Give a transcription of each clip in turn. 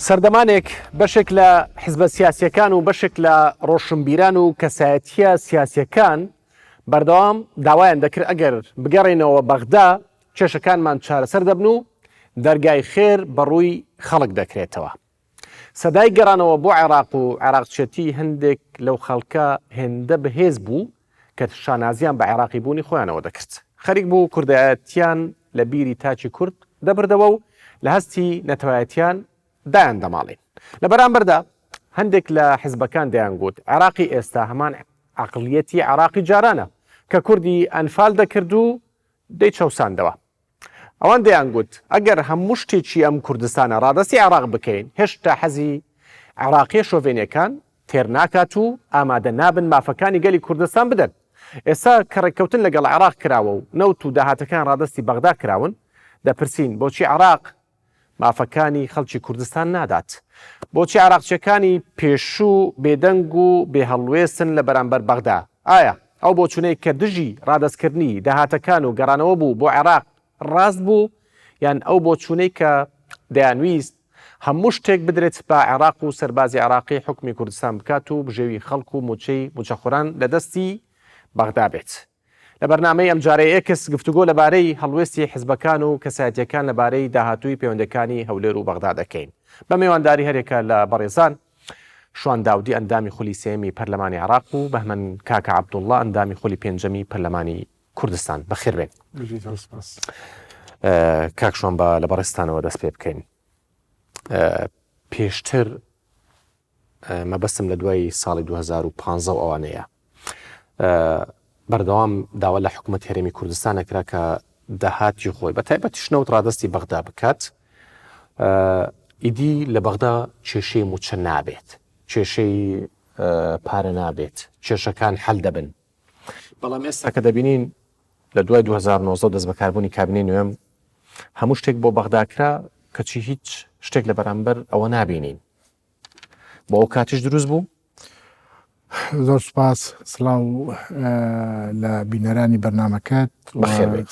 سەردەمانێک بەشێک لە حزبە سیاسیەکان و بەشێک لە ڕۆشنبیران و کەسایەتیە سیاسیەکان بەردەوام داوایان دەکرد ئەگەر بگەڕێینەوە بەغدا کێشەکانمان چارەسەر دەبن و دەرگای خێر بەڕووی خەڵک دەکرێتەوە. سەدای گەڕانەوە بۆ عێراق و عێراقچێتی هەندێک لەو خەڵکە هێندە بەهێز بوو کە شانازیان بە عێراقی بوونی خۆیانەوە دەکرد. خەریک بوو کوردایەتیان لە بیری تاکی کورد دەبردەوە و لە هەستی نەتەوایەتیان دایان دەماڵین. لە بەرامبەردا هەندێک لە حزبەکان دەیانگوت عێراقی ئێستا هەمان عەقڵیەتی عێراقی جارانە کە کوردی ئەنفال دەکرد و دەیچەوساندەوە. ئەوان دەیانگوت ئەگەر هەموو شتێکی ئەم کوردستانە ڕادەستی عێراق بکەین، هێشتا حەزی عێراقییە شۆڤێنییەکان تێر ناکات و ئامادە نابن مافەکانی گەلی کوردستان بدەن. ئێستا کە ڕێککەوتن لەگەڵ عێراق کراوە و نەوت و داهاتەکان ڕادەستی بەغدا کراون، دەپرسین بۆچی عێراق مافەکانی خەڵکی کوردستان نادات؟ بۆچی عێراقچیەکانی پێشوو بێدەنگ و بێهەڵوێستن لە بەرامبەر بەغدا؟ ئایا ئەو بۆچوونەی کە دژی ڕادەستکردنی داهاتەکان و گەڕانەوە بوو بۆ عێراق ڕاست بوو یان ئەو بۆچوونەی کە دەیانویست هەموو شتێک بدرێت بە عێراق و سەربازی عێراقی حوکمی کوردستان بکات و بژێوی خەڵک و مووچەی مووچەخۆران لە دەستی بەغدا بێت؟ لە بەرنامەی ئەمجارەی ئێکس گفتوگۆ لەبارەی هەڵوێستی حزبەکان و کەسایەتییەکان لەبارەی داهاتووی پەیوەندییەکانی هەولێر و بەغدا دەکەین بە مێوانداری هەریەکە لە بەڕێزان شوان داودی ئەندامی خولی سێیەمی پەرلەمانی عێراق و بەهمەن کاکە عەبدوڵڵا ئەندامی خولی پێنجەمی پەرلەمانی کوردستان. بەخێربێن. کاک شوان با لە بەڕێزتانەوە دەست پێ بکەین. پێشتر مەبەستم لە دوای ساڵی 2015 و ئەوانەیە بەردەوام داوا لە حکوومەت هەرێمی کوردستان نەکرا کە داهاتی خۆی بە تایبەتیش نەوت ڕادستی بەغدا بکات ئیدی لە بەغدا کێشەی موچە نابێت کێشەی پارە نابێت کێشەکان حل دەبن بەڵام ئێستا کە دەبینین لە دوای 2019 دەست بەکاربوونی کابینەی نوێم هەموو شتێک بۆ بەغدا کرا کەچی هیچ شتێک لە بەرامبەر ئەوە نابینین بۆ ئەو کاتیش دروست بوو؟ زۆر سوپاس سڵاو لە بینەرانی بەرنمەکەت بەخێربێیت.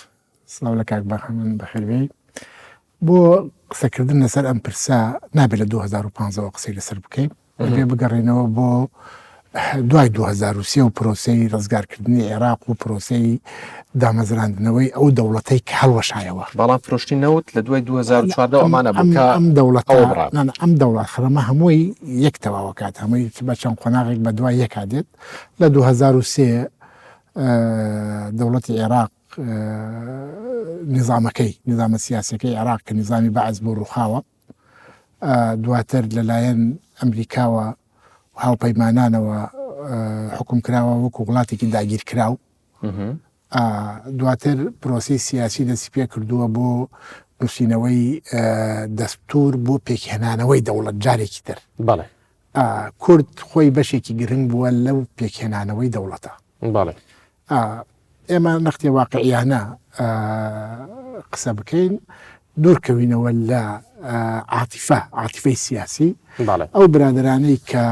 سڵاو لە کاک بەهمەن بەخێربێی. بۆ قسەکردن لەسەر ئەم پرسە نابێت لە 2015ەوە قسەی لەسەر بکەین. دەبێ بگەڕێینەوە بۆ دوای 2003 و پرۆسەی ڕزگارکردنی عێراق و پرۆسەی دامەزراندنەوەی ئەو دەوڵەتەی کە هەڵوەشایەوە. بەڵام فرۆشتنی نەوت لە دوای 2014 ئەمانە بوو کە ئەم دەوڵەتە ئەم دەوڵەت خڕەمە هەمووی یەک تەواوەکات هەمووی بە چەند قۆناغێک بە دوای یەکا دێت لە 2003 دەوڵەتی عێراق نیزامەکەی نیزامە سیاسەکەی عێراق کە نیزامی بەعس بوو ڕووخاوە دواتر لەلایەن ئەمریکاوە و هاوپەیمانانەوە حوکم کراوە وەکو وڵاتێکی داگیرکراو. دواتر پرۆسەی سیاسی دەستی پێ کردووە بۆ نووسینەوەی دەستور بۆ پێکهێنانەوەی دەوڵەت جارێکی تر. بەڵێ. کورد خۆی بەشێکی گرنگ بووە لەو پێکهێنانەوەی دەوڵەتە. بەڵێ. ئێمە نەختێ واقعیانە قسە بکەین دوورکەوینەوە لە عاتیفە عاتیفەی سیاسی ئەو برادرانەی کە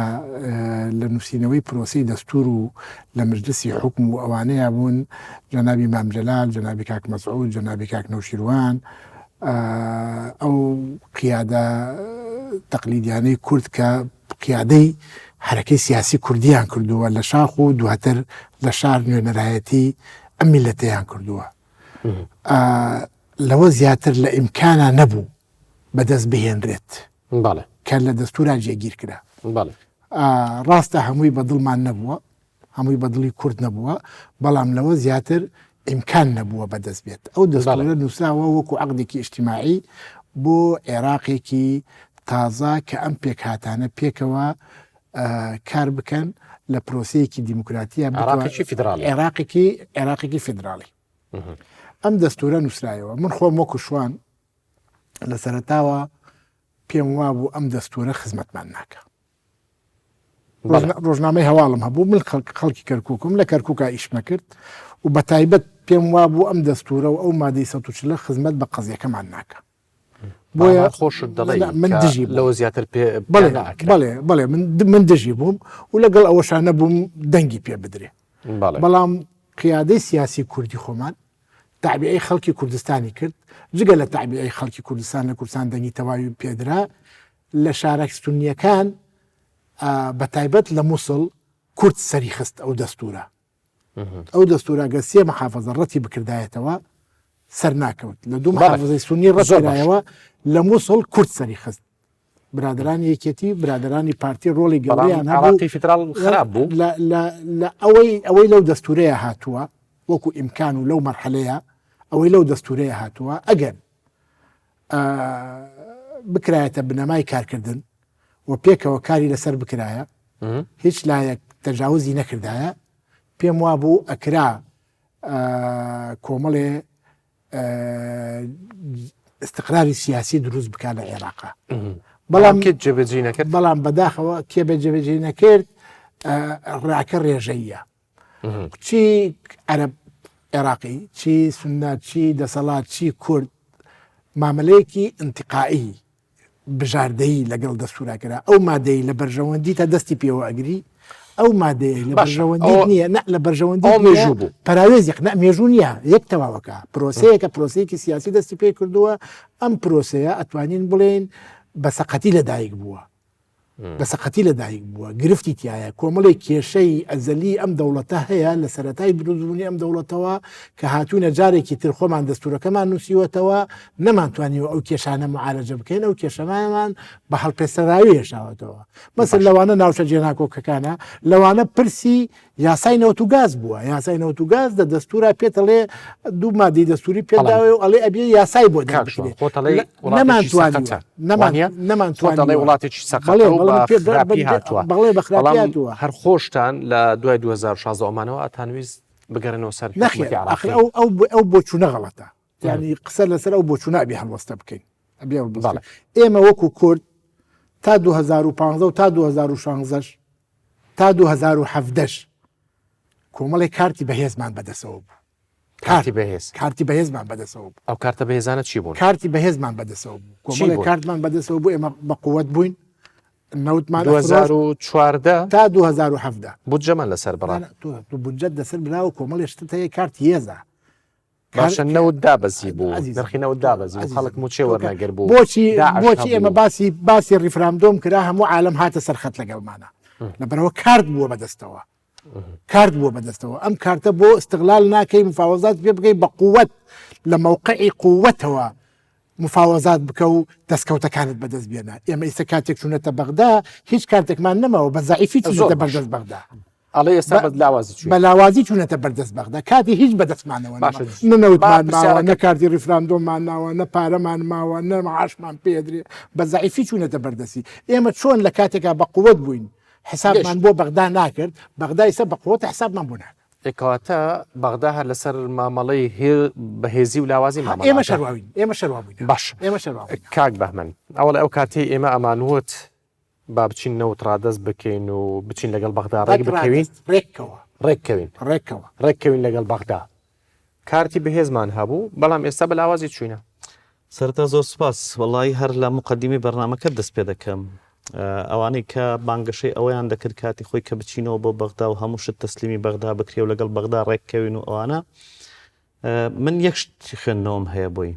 لە نووسینەوەی پرۆسی دەستور و لە مجلسی حکم و ئەوانەیە بوون جەنابی مامجلال جەنابی کاک مەسعود جەنابی کاک نەوشیروان ئەو قیادە تەقلیدیانەی کورد کە قیادەی حەرەکەی سیاسی کوردیان کردووە لە شاخ و دواتر لە شار نوێنەرایەتی ئەم میللەتەیان کردووە. لەوە زیاتر لە ئیمکانا نەبوو بەدەست بهێنرێت کە لە دەستورا جێگیر کرا. ڕاستە هەمووی بە دڵمان نەبووە، هەمووی بە دڵی کورد نەبووە، بەڵام لەوە زیاتر ئیمکان نەبووە بەدەست بێت. ئەو دەستوورە نووسراوە وەکو عەقدێکی ئیجتیماعی بۆ عێراقێکی تازە کە ئەم پێکهاتانە پێکەوە کار بکەن لە پرۆسەیەکی دیموکراتیە عێراقێکی فیدراڵی. عێراقێکی عێراقێکی فیدراڵی. ئەم دەستوورە نووسرایەوە. من خۆم وەکو شوان لە سەرەتاوە پێم وابوو ئەم دەستوورە خزمەتمان ناکا. ڕۆژنامەی هەواڵم هەبوو من خەڵکی کەرکووکم لە کەرکووکا ئیشمە کرد و بە تایبەت پێم وابوو ئەم دەستورە و ئەو مادەی 140 خزمەت بە قەزیەکەمان ناکە بۆیە خۆشت دەڵێ من دژی لەوە زیاتر پێ بەڵێ بەڵێ بەڵێ من من دژی بووم و لەگەڵ ئەوەشانە بووم دەنگی پێ بدرێ بەڵام قیادەی سیاسی کوردی خۆمان تەعبیئەی خەڵکی کوردستانی کرد جگە لە تەعبیئەی خەڵکی کوردستان لە کوردستان دەنگی تەواوی پێدرا. لە شارە سونیەکان بە تایبەت لە موسڵ کورد سەری خست ئەو دەستورە. ئەو دەستورە گەر سێ محافەزە ڕەتی بکردایەتەوە سەر ناکەوت. لە دوو محافەزەی سونی ڕەتکرایەوە لە موسڵ کورد سەری خست. برادەرانی یەکێتی برادەرانی پارتی ڕۆڵی گەورەیان هەبوو. عێراقی فیدراڵ خراپ بوو. لە ئەوەی ئەوەی لەو دەستورەیە هاتووە وەکو ئیمکان و لەو مەرحەلەیە ئەوەی لەو دەستورەیە هاتووە ئەگەر بکرایەتە بنەمای کارکردن و پێکەوە کاری لەسەر بکرایە هیچ لایەک تەجاوزی نەکردایە پێم وابوو ئەکرا کۆمەڵێ استقراری سیاسی دروست بکات لە عێراقا بەڵام کێ جێبەجێی نەکرد بەڵام بەداخەوە کێ بە جێبەجێی نەکرد ڕاکە ڕێژەیە چی عەرەب عێراقی چی سنە چی دەسەڵات چی کورد مامەلەیەکی ئینتقائی بژاردەیی لەگەڵ دەستورا کرا ئەو مادەی لە بەرژەوەندی تا دەستی پێوە ئەگری ئەو مادەیە لە بەرژەوەندی نییە نە لە بەرژەوەندی مێژوو بوو پەراوێزی نە مێژوو نییە یەک تەواوەکە پرۆسەیەکە پرۆسەیەکی سیاسی دەستی پێ کردووە ئەم پرۆسەیە ئەتوانین بڵێین بە سەقەتی لەدایک بووە بە سەقەتی لە دایک بووە، گرفتی تیایە، کۆمەڵێک کێشەی ئەزەلی ئەم دەوڵەتە هەیە لە سەرەتای دروستبوونی ئەم دەوڵەتەوە کە هاتوونە جارێکی تر خۆمان دەستوورەکەمان نووسیوەتەوە، نەمانتوانیوە ئەو کێشانە معالەجە بکەین، ئەو کێشەمانمان بە هەڵپێسەراوی هێشاوەتەوە. مەسەل لەوانە ناوچە جێناکۆکەکانە، لەوانە پرسی یاسای نەوت و گاز بووە یاسای نەوت و گاز دە دەستورا پێت ئەڵێ دوو مادەی دەستوری پێ داوێ و ئەڵێ ئەبێ یاسای بۆ دەربکرێ نەمانتوانیوە وڵاتێکی سەقەتە و بە خراپی هاتووە بەڵێ بە خراپی هاتووە هەر خۆشتان لە دوای 2016 ئەمانەوە ئەتانویست بگەڕێنەوە سەر نەخێر ئاخر ئەو ئەو ئەو بۆچوونە غەڵەتە یعنی قسە لەسەر ئەو بۆچوونە ئەبێ هەڵوەستە بکەین ئەبێ بەڵێ ئێمە وەکو کورد تا 2015 و تا 2016 تا 2017 ش کۆمەڵێک کارتی بەهێزمان بەدەسەوە بوو. کارتی بەهێز؟ کارتی بەهێزمان بەدەسەوە بوو. ئەو کارتە بەهێزانە چی بوون؟ کارتی بەهێزمان بەدەسەوە بوو. کۆمەڵێک کارتمان بەدەسەوە بوو، ئێمە بە قوت بووین، نەوتمان 2014 تا 2017 بودجەمان لەسەر بڕا. تۆ بودجەت لەسەر براوە کۆمەڵێ شتت هەیە کارتی هێزە. باشە نەوت دابەزی بوو نرخی نەوت دابەزی بوو خەڵک مووچەی وەرنەگر بوو بۆچی بۆچی ئێمە باسی باسی ڕیفراندۆم کرا هەموو عالم هاتە سەر خەت لەگەڵمانە لەبەرەوە کارت بووە بەدەستەوە کارت بووە بەدەستەوە ئەم کارتە بۆ استغلال ناکەی مفاوەزات پێ بکەی بە قووەت لە مەوقعی قووەتەوە مفاوەزات بکە و دەستکەوتەکانت بەدەست بێنە ئێمە ئیستا کاتێک چوونەتە بەغدا هیچ کارتێکمان نەماوە بە زەعیفی چوونەتە بەردەست بەغدا ئەڵێ ئێستا بە لاوازی چووین. بە لاوازی چوونەتە بەردەست بەغدا کاتی هیچ بەدەستمانەوە نەما نە نەوتمان ماوە نە کارتی ڕیفراندۆممان ناوە نە پارەمان ماوە نە معاشمان پێدرێ بە زەعیفی چوونەتە بەردەستی ئێمە چۆن لە کاتێکا بە قوت بووین حسابمان بۆ بەغدا ناکرد بەغدا ئیستا بە قوتە حسابمان بۆ ناکات. ئێ کەواتە بەغدا هەر لەسەر مامەڵەی بەهێزی و لاوازی مامەڵە ئێمە شەرواوین ئێمە شەروا بووین باش ئێمە شەروا بووین کاک بەهمەن ئەوەڵێ ئەو کاتەی ئێمە ئەمانوت با بچین نەوت ڕادەست بکەین و بچین لەگەڵ بەغدا ڕێک بکەوین ڕێکەوە ڕێککەوین ڕێکەوە ڕێککەوین لەگەڵ بەغدا کارتی بەهێزمان هەبوو بەڵام ئێستا بە لاوازی چوینە. سەرەتا زۆر سوپاس وەڵایی هەر لە موقەدیمەی بەرنامەکەت دەست پێ دەکەم ئەوانەی کە بانگەشەی ئەوەیان دەکرد کاتی خۆی کە بچینەوە بۆ بەغدا و هەموو شت تەسلیمی بەغدا بکرێ و لەگەڵ بەغدا ڕێککەوین و ئەوانە من یەک شت خوێندنەوەم هەیە بۆی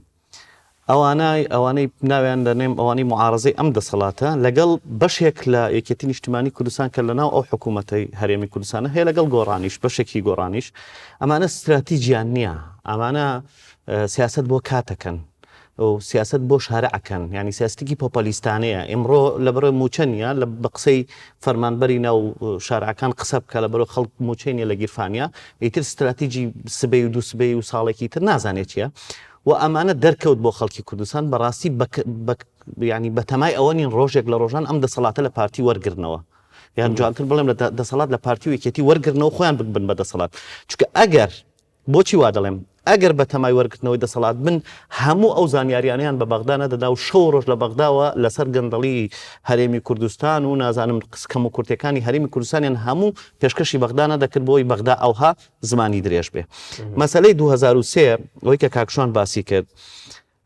ئەوانە ئەوانەی ناویان دەنێم ئەوانەی معارەزەی ئەم دەسەڵاتە لەگەڵ بەشێک لە یەکێتی نیشتیمانی کوردستان کە لەناو ئەو حکوومەتەی هەرێمی کوردستانە هەیە لەگەڵ گۆڕانیش بەشێکی گۆڕانیش ئەمانە ستراتیجیان نییە ئەمانە سیاسەت بۆ کاتەکەن و سیاسەت بۆ شارع ئەکەن یانی سیاسەتێکی پۆپۆلیستانەیە ئیمڕۆ لەبەرۆ موچە نییە لە بە قسەی فەرمانبەری ناو شارعەکان قسە بکە لەبەرۆ خەڵک موچەی نییە لە گیرفانیا ئیتر ستراتیجی سبەی و دوو سبەی و ساڵێکی تر نازانێت چییە و ئەمانە دەرکەوت بۆ خەڵکی کوردستان بەڕاستی بە ینی بەتەمای ئەوە نین ڕۆژێک لە ڕۆژان ئەم دەسەڵاتە لە پارتی وەرگرنەوە یان جوانتر بڵێم لە دەسەڵات لە پارتی و یەکێتی وەرگرنەوە خۆیان ببن بە دەسەڵات چونکە ئەگەر بۆچی وا دەڵێم؟ ئەگەر بە تەمای وەرگرتنەوەی دەسەڵات بن، هەموو ئەو زانیاریانەیان بە بەغدا نەدەدا و شەو و ڕۆژ لە بەغداوە لەسەر گەندەڵی هەرێمی کوردستان و نازانم کەموکورتیەکانی هەرێمی کوردستانیان هەموو پێشکەشی بەغدا نەدەکرد بۆی بەغدا ئەوها زمانی درێژ بێ. مەسەلەی 2003 ئەوەی کە کاک شوان باسی کرد،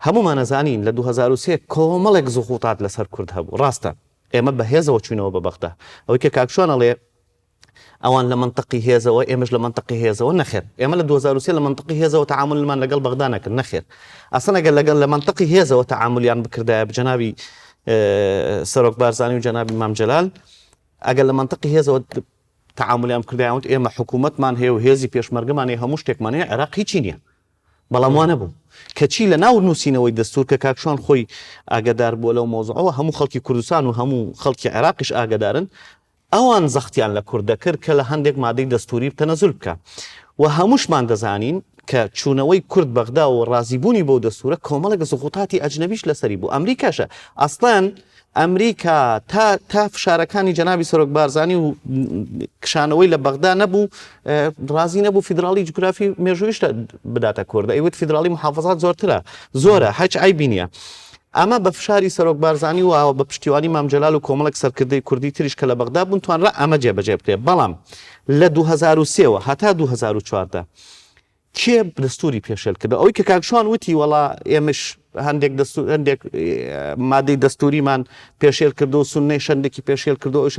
هەموومان ئەزانین لە 2003 کۆمەڵێک زغوتات لەسەر کورد هەبوو، ڕاستە ئێمە بە هێزەوە چووینەوە بە بەغدا، ئەوەی کە کاک شوان ئەڵێ ئەوان لە مەنتقی هێزەوە ئێمەش لە مەنتقی هێزەوە نەخێر ئێمە لە 2003 لە مەنتقی هێزەوە تەعامولمان لەگەڵ بەغدا نەکرد نەخێر ئەسڵەن ئەگەر لەگەڵ لە مەنتقی هێزەوە تەعامولیان بکردایە جەنابی سەرۆک بارزانی و جەنابی مام جەلال ئەگەر لە مەنتقی هێزەوە تەعامولیان بکردایە وت ئێمە حکوومەتمان هەیە و هێزی پێشمەرگەمان هەیە هەموو شتێکمان هەیە عێراق هیچی نییە بەڵام وا نەبوو کەچی لە ناو نووسینەوەی دەستور کە کاک شوان خۆی ئاگدار بووە لەو مەوزوعەوە هەموو خەڵکی کوردستان و هەموو خەڵکی عێراقیش ئاگدارن ئەوان زەختیان لە کورد دەکرد کە لە هەندێک مادەی دەستوری تەنەزول بکا و هەمووشمان دەزانین کە چوونەوەی کورد بەغدا و ڕازیبوونی بەو دەستورە کۆمەڵێک زغوتاتی ئەجنەبیش لەسەری بوو ئەمریکاشە ئەسڵەن ئەمریکا تا تا فشارەکانی جەنابی سەرۆک بارزانی و کشانەوەی لە بەغدا نەبوو ڕازی نەبوو فیدراڵی جوگرافی مێژوویش بداتە کورد ئەیوت فیدراڵی محافظات زۆرترە زۆرە هیچ عەیبی نییە. ئەمە بە فشاری سەرۆک بارزانی و بە پشتیوانی مام جەلال و کۆمەڵێک سەرکردەی کوردی تریش کە لە بەغدا بوون توانرا ئەمە جێبەجێ بکرێت، بەڵام لە 2003 وە هەتا 2014 کێ دەستوری پێشێل کردوە؟ ئەوەی کە کاک شوان وتی وەڵا ئێمەش هەندێک دەستور هەندێک مادەی دەستوریمان پێشێل کردو سوننەی شەندێکی پێشێل کردو ئەوش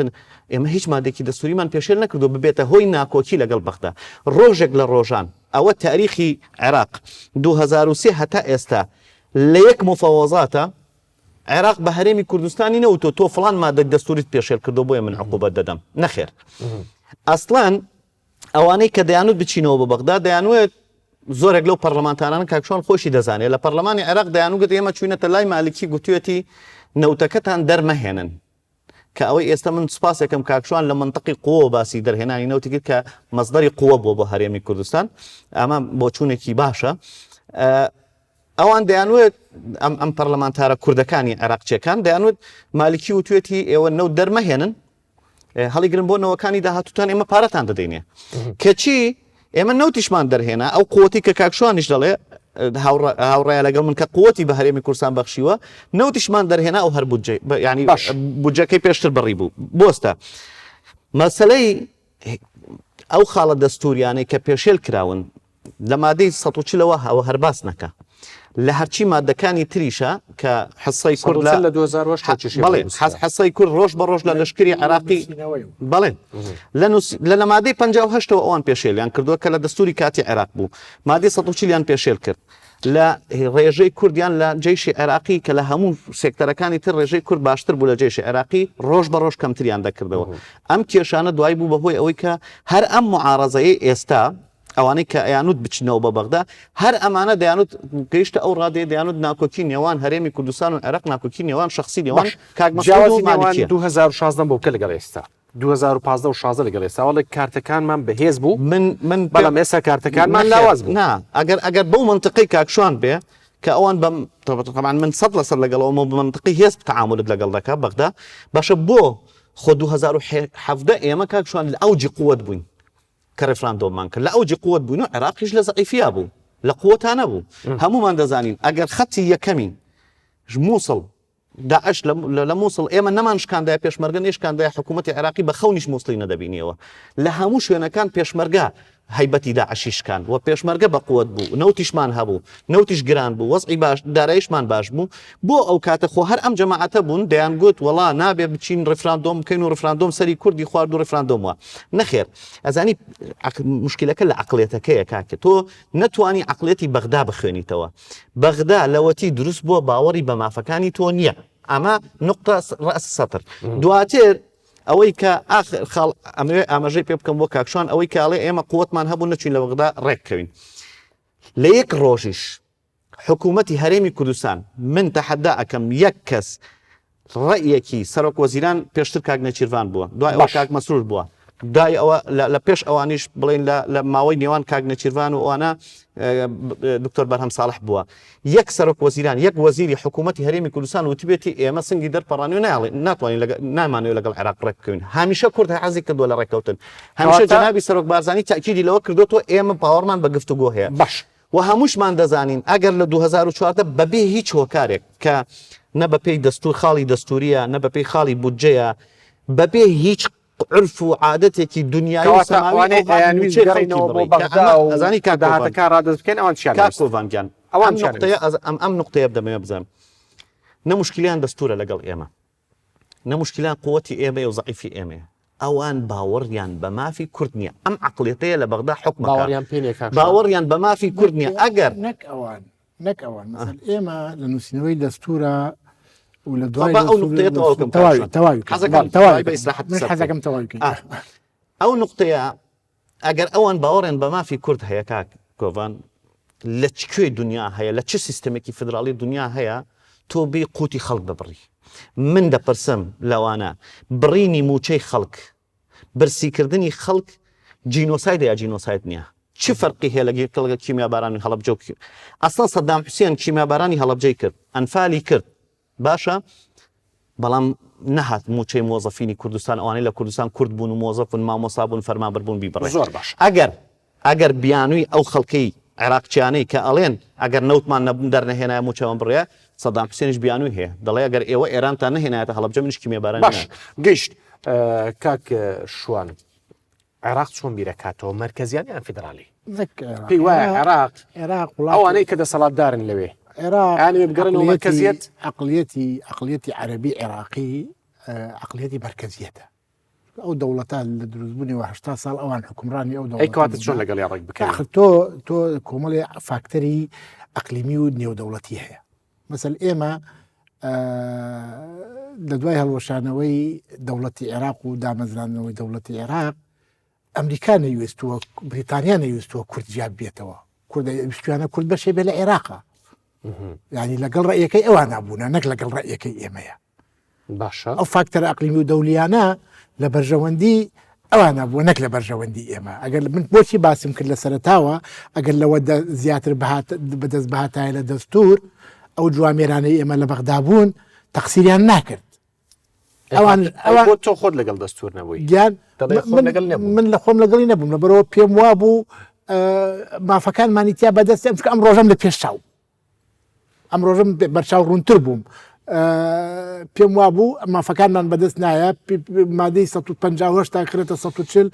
ئێمە هیچ مادێکی دەستوریمان پێشێل نەکردو ببێتە هۆی ناکۆکی لەگەڵ بەغدا ڕۆژێک لە ڕۆژان ئەوە تاریخی عێراق 2003 هەتا ئێستا لە یەک مفاوەزاتە عێراق بە هەرێمی کوردستانی نەوتۆ تۆ فڵان مادەی دەستوریت پێشێل کردو بۆیە من عقوبەت دەدەم نەخێر ئەسڵەن ئەوانەی کە دەیانوت بچینەوە بۆ بەغدا دەیانوت زۆرێک لەو پەرلەمانتارانە کاک شوان خۆشی دەزانێت لە پەرلەمانی عێراق دەیانوگت ئێمە چوینەتە لای مالکی گوتوێتی نەوتەکەتان دەرمەهێنن کە ئەوەی ئێستا من سوپاسێکم کاک شوان لە منطقی قووە باسی دەرهێنانی نەوتی کرد کە مەصدەری قووە بووە بۆ هەرێمی کوردستان ئەمە بۆچوونێکی باشە ئەوان دەیانوت ئەم ئەم پەرلەمانتارە کوردەکانی عێراقچیەکان دەیانوت مالکی وتوێتی ئێوە نەوت دەرمەهێنن هەڵیگرن بۆ نەوەکانی داهاتوتان ئێمە پارەتان دەدەینێ کەچی ئێمە نەوتیشمان دەرهێنا ئەو قوتی کە کاکشوانیش دەڵێ هاوڕایە لەگەڵ من کە قوتی بە هەرێمی کورسان بەخشیوە نەوتیشمان دەرهێنا ئەو هەر بودجەی ینی باش بودجەکەی پێشتر بڕی بوو بۆستە مەسلەی ئەو خاڵە دەستوریانەی کە پێشێل کراون لە مادەی 140 ەوە ئەوە هەر باس نەکە لە هەرچی مادەکانی تریشە کە حسەی کورد لە 2008 بەڵێ حسەی کورد ڕۆژ بە ڕۆژ لە لەشکری عراقی بەڵێ لە لە مادەی 58ەوە ئەوان پێشێلیان کردووە کە لە دەستوری کاتی عێراق بوو مادەی 140یان پێشێل کرد لە ڕێژەی کوردیان لە جەیشی عێراقی کە لە هەموو سێکتەرەکانی تر ڕێژەی کورد باشتر بوو لە جەیشی عێراقی ڕۆژ بە ڕۆژ کەمتریان دەکردەوە ئەم کێشانە دوای بوو بەهۆی ئەوەی کە هەر ئەم معارەزەیەی ئێستا ئەوانەی کە ئەیانوت بچنەوە بە بەغدا هەر ئەمانە دەیانوت گەیشتە ئەو ڕادەیە دەیانوت ناکۆکی نێوان هەرێمی کوردستان و عێراق ناکۆکی نێوان شخصی نێوان باش کاک مەسعود و جیاوازی نێوان مالکیە 2016 بۆ بکە لەگەڵ ئێستا 2015 و 16 لەگەڵ ئێستا وەڵێ کارتەکانمان بەهێز بوو من من بەڵام ئێستا کارتەکانمان نەخێر لاواز بوو نا ئەگەر ئەگەر بەو مەنتقەی کاک شوان بێ کە ئەوان بەم طبعا من سەد لەسەر لەگەڵ ئەومە بە مەنتقی هێز تەعامولت لەگەڵ دەکا بەغدا باشە بۆ خۆ 2017 ئێمە کاک شوان لە ئەوجی قوت بووین کە ڕیفراندۆممان کرد لە ئەوجی قوت بووین و عێراقیش لە زەعیفیا بوو لە قوتا نەبوو هەمومان دەزانین ئەگەر خەتی یەکەمی مووسڵ داعش لە مووسڵ ئێمە نەمان شکاندای پێشمەرگە نەیشکاندای حکوومەتی عێراقی بە خەونیش مووسڵی نەدەبینیەوە لە هەموو شوێنەکان پێشمەرگە هەیبەتی داعشی شکاند و پێشمەرگە بە قوت بوو نەوتیشمان هەبوو نەوتیش گران بوو وەزعی باش دارایشمان باش بوو بۆ ئەو کاتە خۆ هەر ئەم جەماعەتە بوون دەیان گوت وەڵا نابێ بچین ڕیفراندۆم بکەین و ڕیفراندۆم سەری کوردی خوارد و ڕیفراندۆم وا نەخێر ئەزانی مشکلەکە لە عقلێتەکەیە کاکە تۆ نەتوانی عقلێتی بەغدا بخوێنیتەوە بەغدا لەوەتی دروست بووە باوەڕی بە مافەکانی تۆ نییە ئەمە نقطە ڕەس سەتر دواتر ئەوەی کە ئاخر خاڵ ئەمەوێ ئاماژەی پێ بکەم بۆ کاک شوان ئەوەی کە ئەڵێ ئێمە قوتمان هەبوو نەچوین لە بەغدا ڕێک کەوین لە یەک ڕۆژیش حکوومەتی هەرێمی کوردستان من تەحەدا ئەکەم یەک کەس ڕەئیەکی سەرۆک وەزیران پێشتر کاک نێچیرڤان بووە دوای ئەوە باش. کاک مەسرور بووە دوای ئەوە لە پێش ئەوانیش بڵێن لە ماوەی نێوان کاک نێچیرڤان و ئەوانە دکتۆر بەرهەم ساڵح بووە یەک سەرۆک وەزیران یەک وەزیری حکوومەتی هەرێمی کوردستان وتبێتی ئێمە سنگی دەرپەڕانیوە نایڵێ ناتوانین لەگە نامانەوێت لەگەڵ عێراق ڕێک بکەوین هەمیشە کورد حەزی کردووە لە ڕێککەوتن هەمیشە کەواتە جەنابی سەرۆک بارزانی تەئکیدی لەوە کردووەتەوە ئێمە باوەڕمان بە گفتوگۆ هەیە باش و هەمووشمان دەزانین ئەگەر لە 2014 بەبێ هیچ هۆکارێک کە نە بەپێی دەستور خاڵی دەستوریە نە بەپێی خاڵی بودجەیە بەبێ هیچ عورف و عادەتێکی دونیایی و کەواتە سەماوی ئەوانەی ئەو هات ئەیانویست مووچەی خەڵکی بگەڕێینەوە بۆ بڕی کە بەغدا ئەمە و ئەزانی کاک کۆڤان داهاتەکان ڕادەست بکەین ئەوان چیان کاک ویست کۆڤان گیان ئەوان ئەم چیان نوقتەیە ویست ئەز ئەم ئەم نوقتەیە بدەمەوێ بزانم نە موشکیلەیان دەستوورە لەگەڵ ئێمە نە موشکیلەیان قووەتی ئێمەیە و زەعیفی ئێمەیە ئەوان باوەڕیان بە مافی کورد نییە ئەم عەقڵیەتەیە لە بەغدا حوکمەکا باوەڕیان پێ نییە کاک شوان. باوەڕیان بە مافی نەک کورد نییە ئەگەر نەک ئەوان نەک ئەوان مەسەل ئێمە لە نووسینەوەی دەستوورە. و لە دوای با ئەو نقطەیە تەواو کەم تەواوی تەواوی حەزەکەم تەواوی بە ئیسراحەت من قسە بکەین. حەزەکەم تەواوی کەین. ئا. ئەو نقطەیە ئەگەر ئەوان باوەڕیان بە مافی کورد هەیە کاک گۆڤان لە چ کوێی دنیا هەیە لە چ سیستەمێکی فیدراڵی دنیا هەیە تۆ بێی قوتی خەڵک ببڕی من دەپرسم لەوانە بڕینی موچەی خەڵک برسیکردنی خەڵک جینۆسایدە یا جینۆساید نییە چ فەرقی هەیە لەگەڵ کیمیابارانی هەڵەبجە و ئەسڵەن سەدام حوسێن کیمیابارانی هەڵەبجەی کرد ئەنفالی کرد باشە بەڵام نەهات موچەی مۆزەفینی کوردستان ئەوانەی لە کوردستان کورد بوون و مۆزەف بوون مامۆسا بوون فەرمانبەر بوون بیبڕێ زۆر باشە. ئەگەر ئەگەر بیانووی ئەو خەڵکەی عێراقچیانەی کە ئەڵێن ئەگەر نەوتمان دەرنەهێنایە موچەمان بڕە سەدام حوسێنیش بیانووی هەیە دەڵێ ئەگەر ئێوە ئێرانتان نەهێنایەتە هەڵەبجە منیش کیمیابارانی باش گەیشت کاک شوان عێراق چۆن بیرەکاتەوە مەرکەزیانە یان فیدرالی؟ پێی وایە عێراق عێراق ئەوانەی کە دەسەڵاتدارن لەوێ عێراق ئەیانەوێ بگەڕێنەوە مەرکەزیەت؟ عەقڵیەتی عەقڵیەتی عەرەبی عێراقی عەقڵیەتی مەرکەزیەتە ئەو دەوڵەتە لە دروستبوونیەوە 80 ساڵ ئەوان حکومڕانی ئەو دەوڵەتە ئەی کەواتە چۆن لەگەڵیان ڕێک بکەوین؟ ئاخر تۆ تۆ کۆمەڵێ فاکتەری ئەقلیمی و نێودەوڵەتی هەیە مەسەل ئێمە لە دوای هەڵوەشانەوەی دەوڵەتی عێراق و دامەزراندنەوەی دەوڵەتی عێراق ئەمریکا نەیویستووە بریتانیا نەیویستووە کورد جیا بێتەوە کورد ویستویانە کورد بەشێ بێ لە عێراقا ینی لەگەڵ ڕێیەکەی ئەوانە بوونە نەک لەگەڵ ڕێیەکەی ئێمەیە باشە ئەو فاکتەرە ئەقلیمی و دەولیانە لە بەرژەوەندی ئەوانە بووە نەک لە بەرژەوەندی ئێمە ئەگەر من بۆچی باسم کرد لە سەرەتاوە ئەگەر لەوە زیاتر بهات بەدەست بهاتایە لە دەستور ئەو جوامێرانەی ئێمە لە بەغدا بوون تەقسیریان ناکرد ئەوان ئەوان بۆ تۆ خۆت لەگەڵ دەستور نەبووی گیان دەڵێ خۆم لەگەڵ نەبووم. من لە خۆم لەگەڵی نەبووم لەبەرەوە پێم وابوو مافەکانمانی تیا بەدەست ئەم چونکە ئەم ڕۆژەم لە پێش چاو ئەم ڕۆژم بەرچاو ڕوونتر بووم پێم وابوو مافەکانمان بەدەست نایە مادەی 150 تا کرێتە 140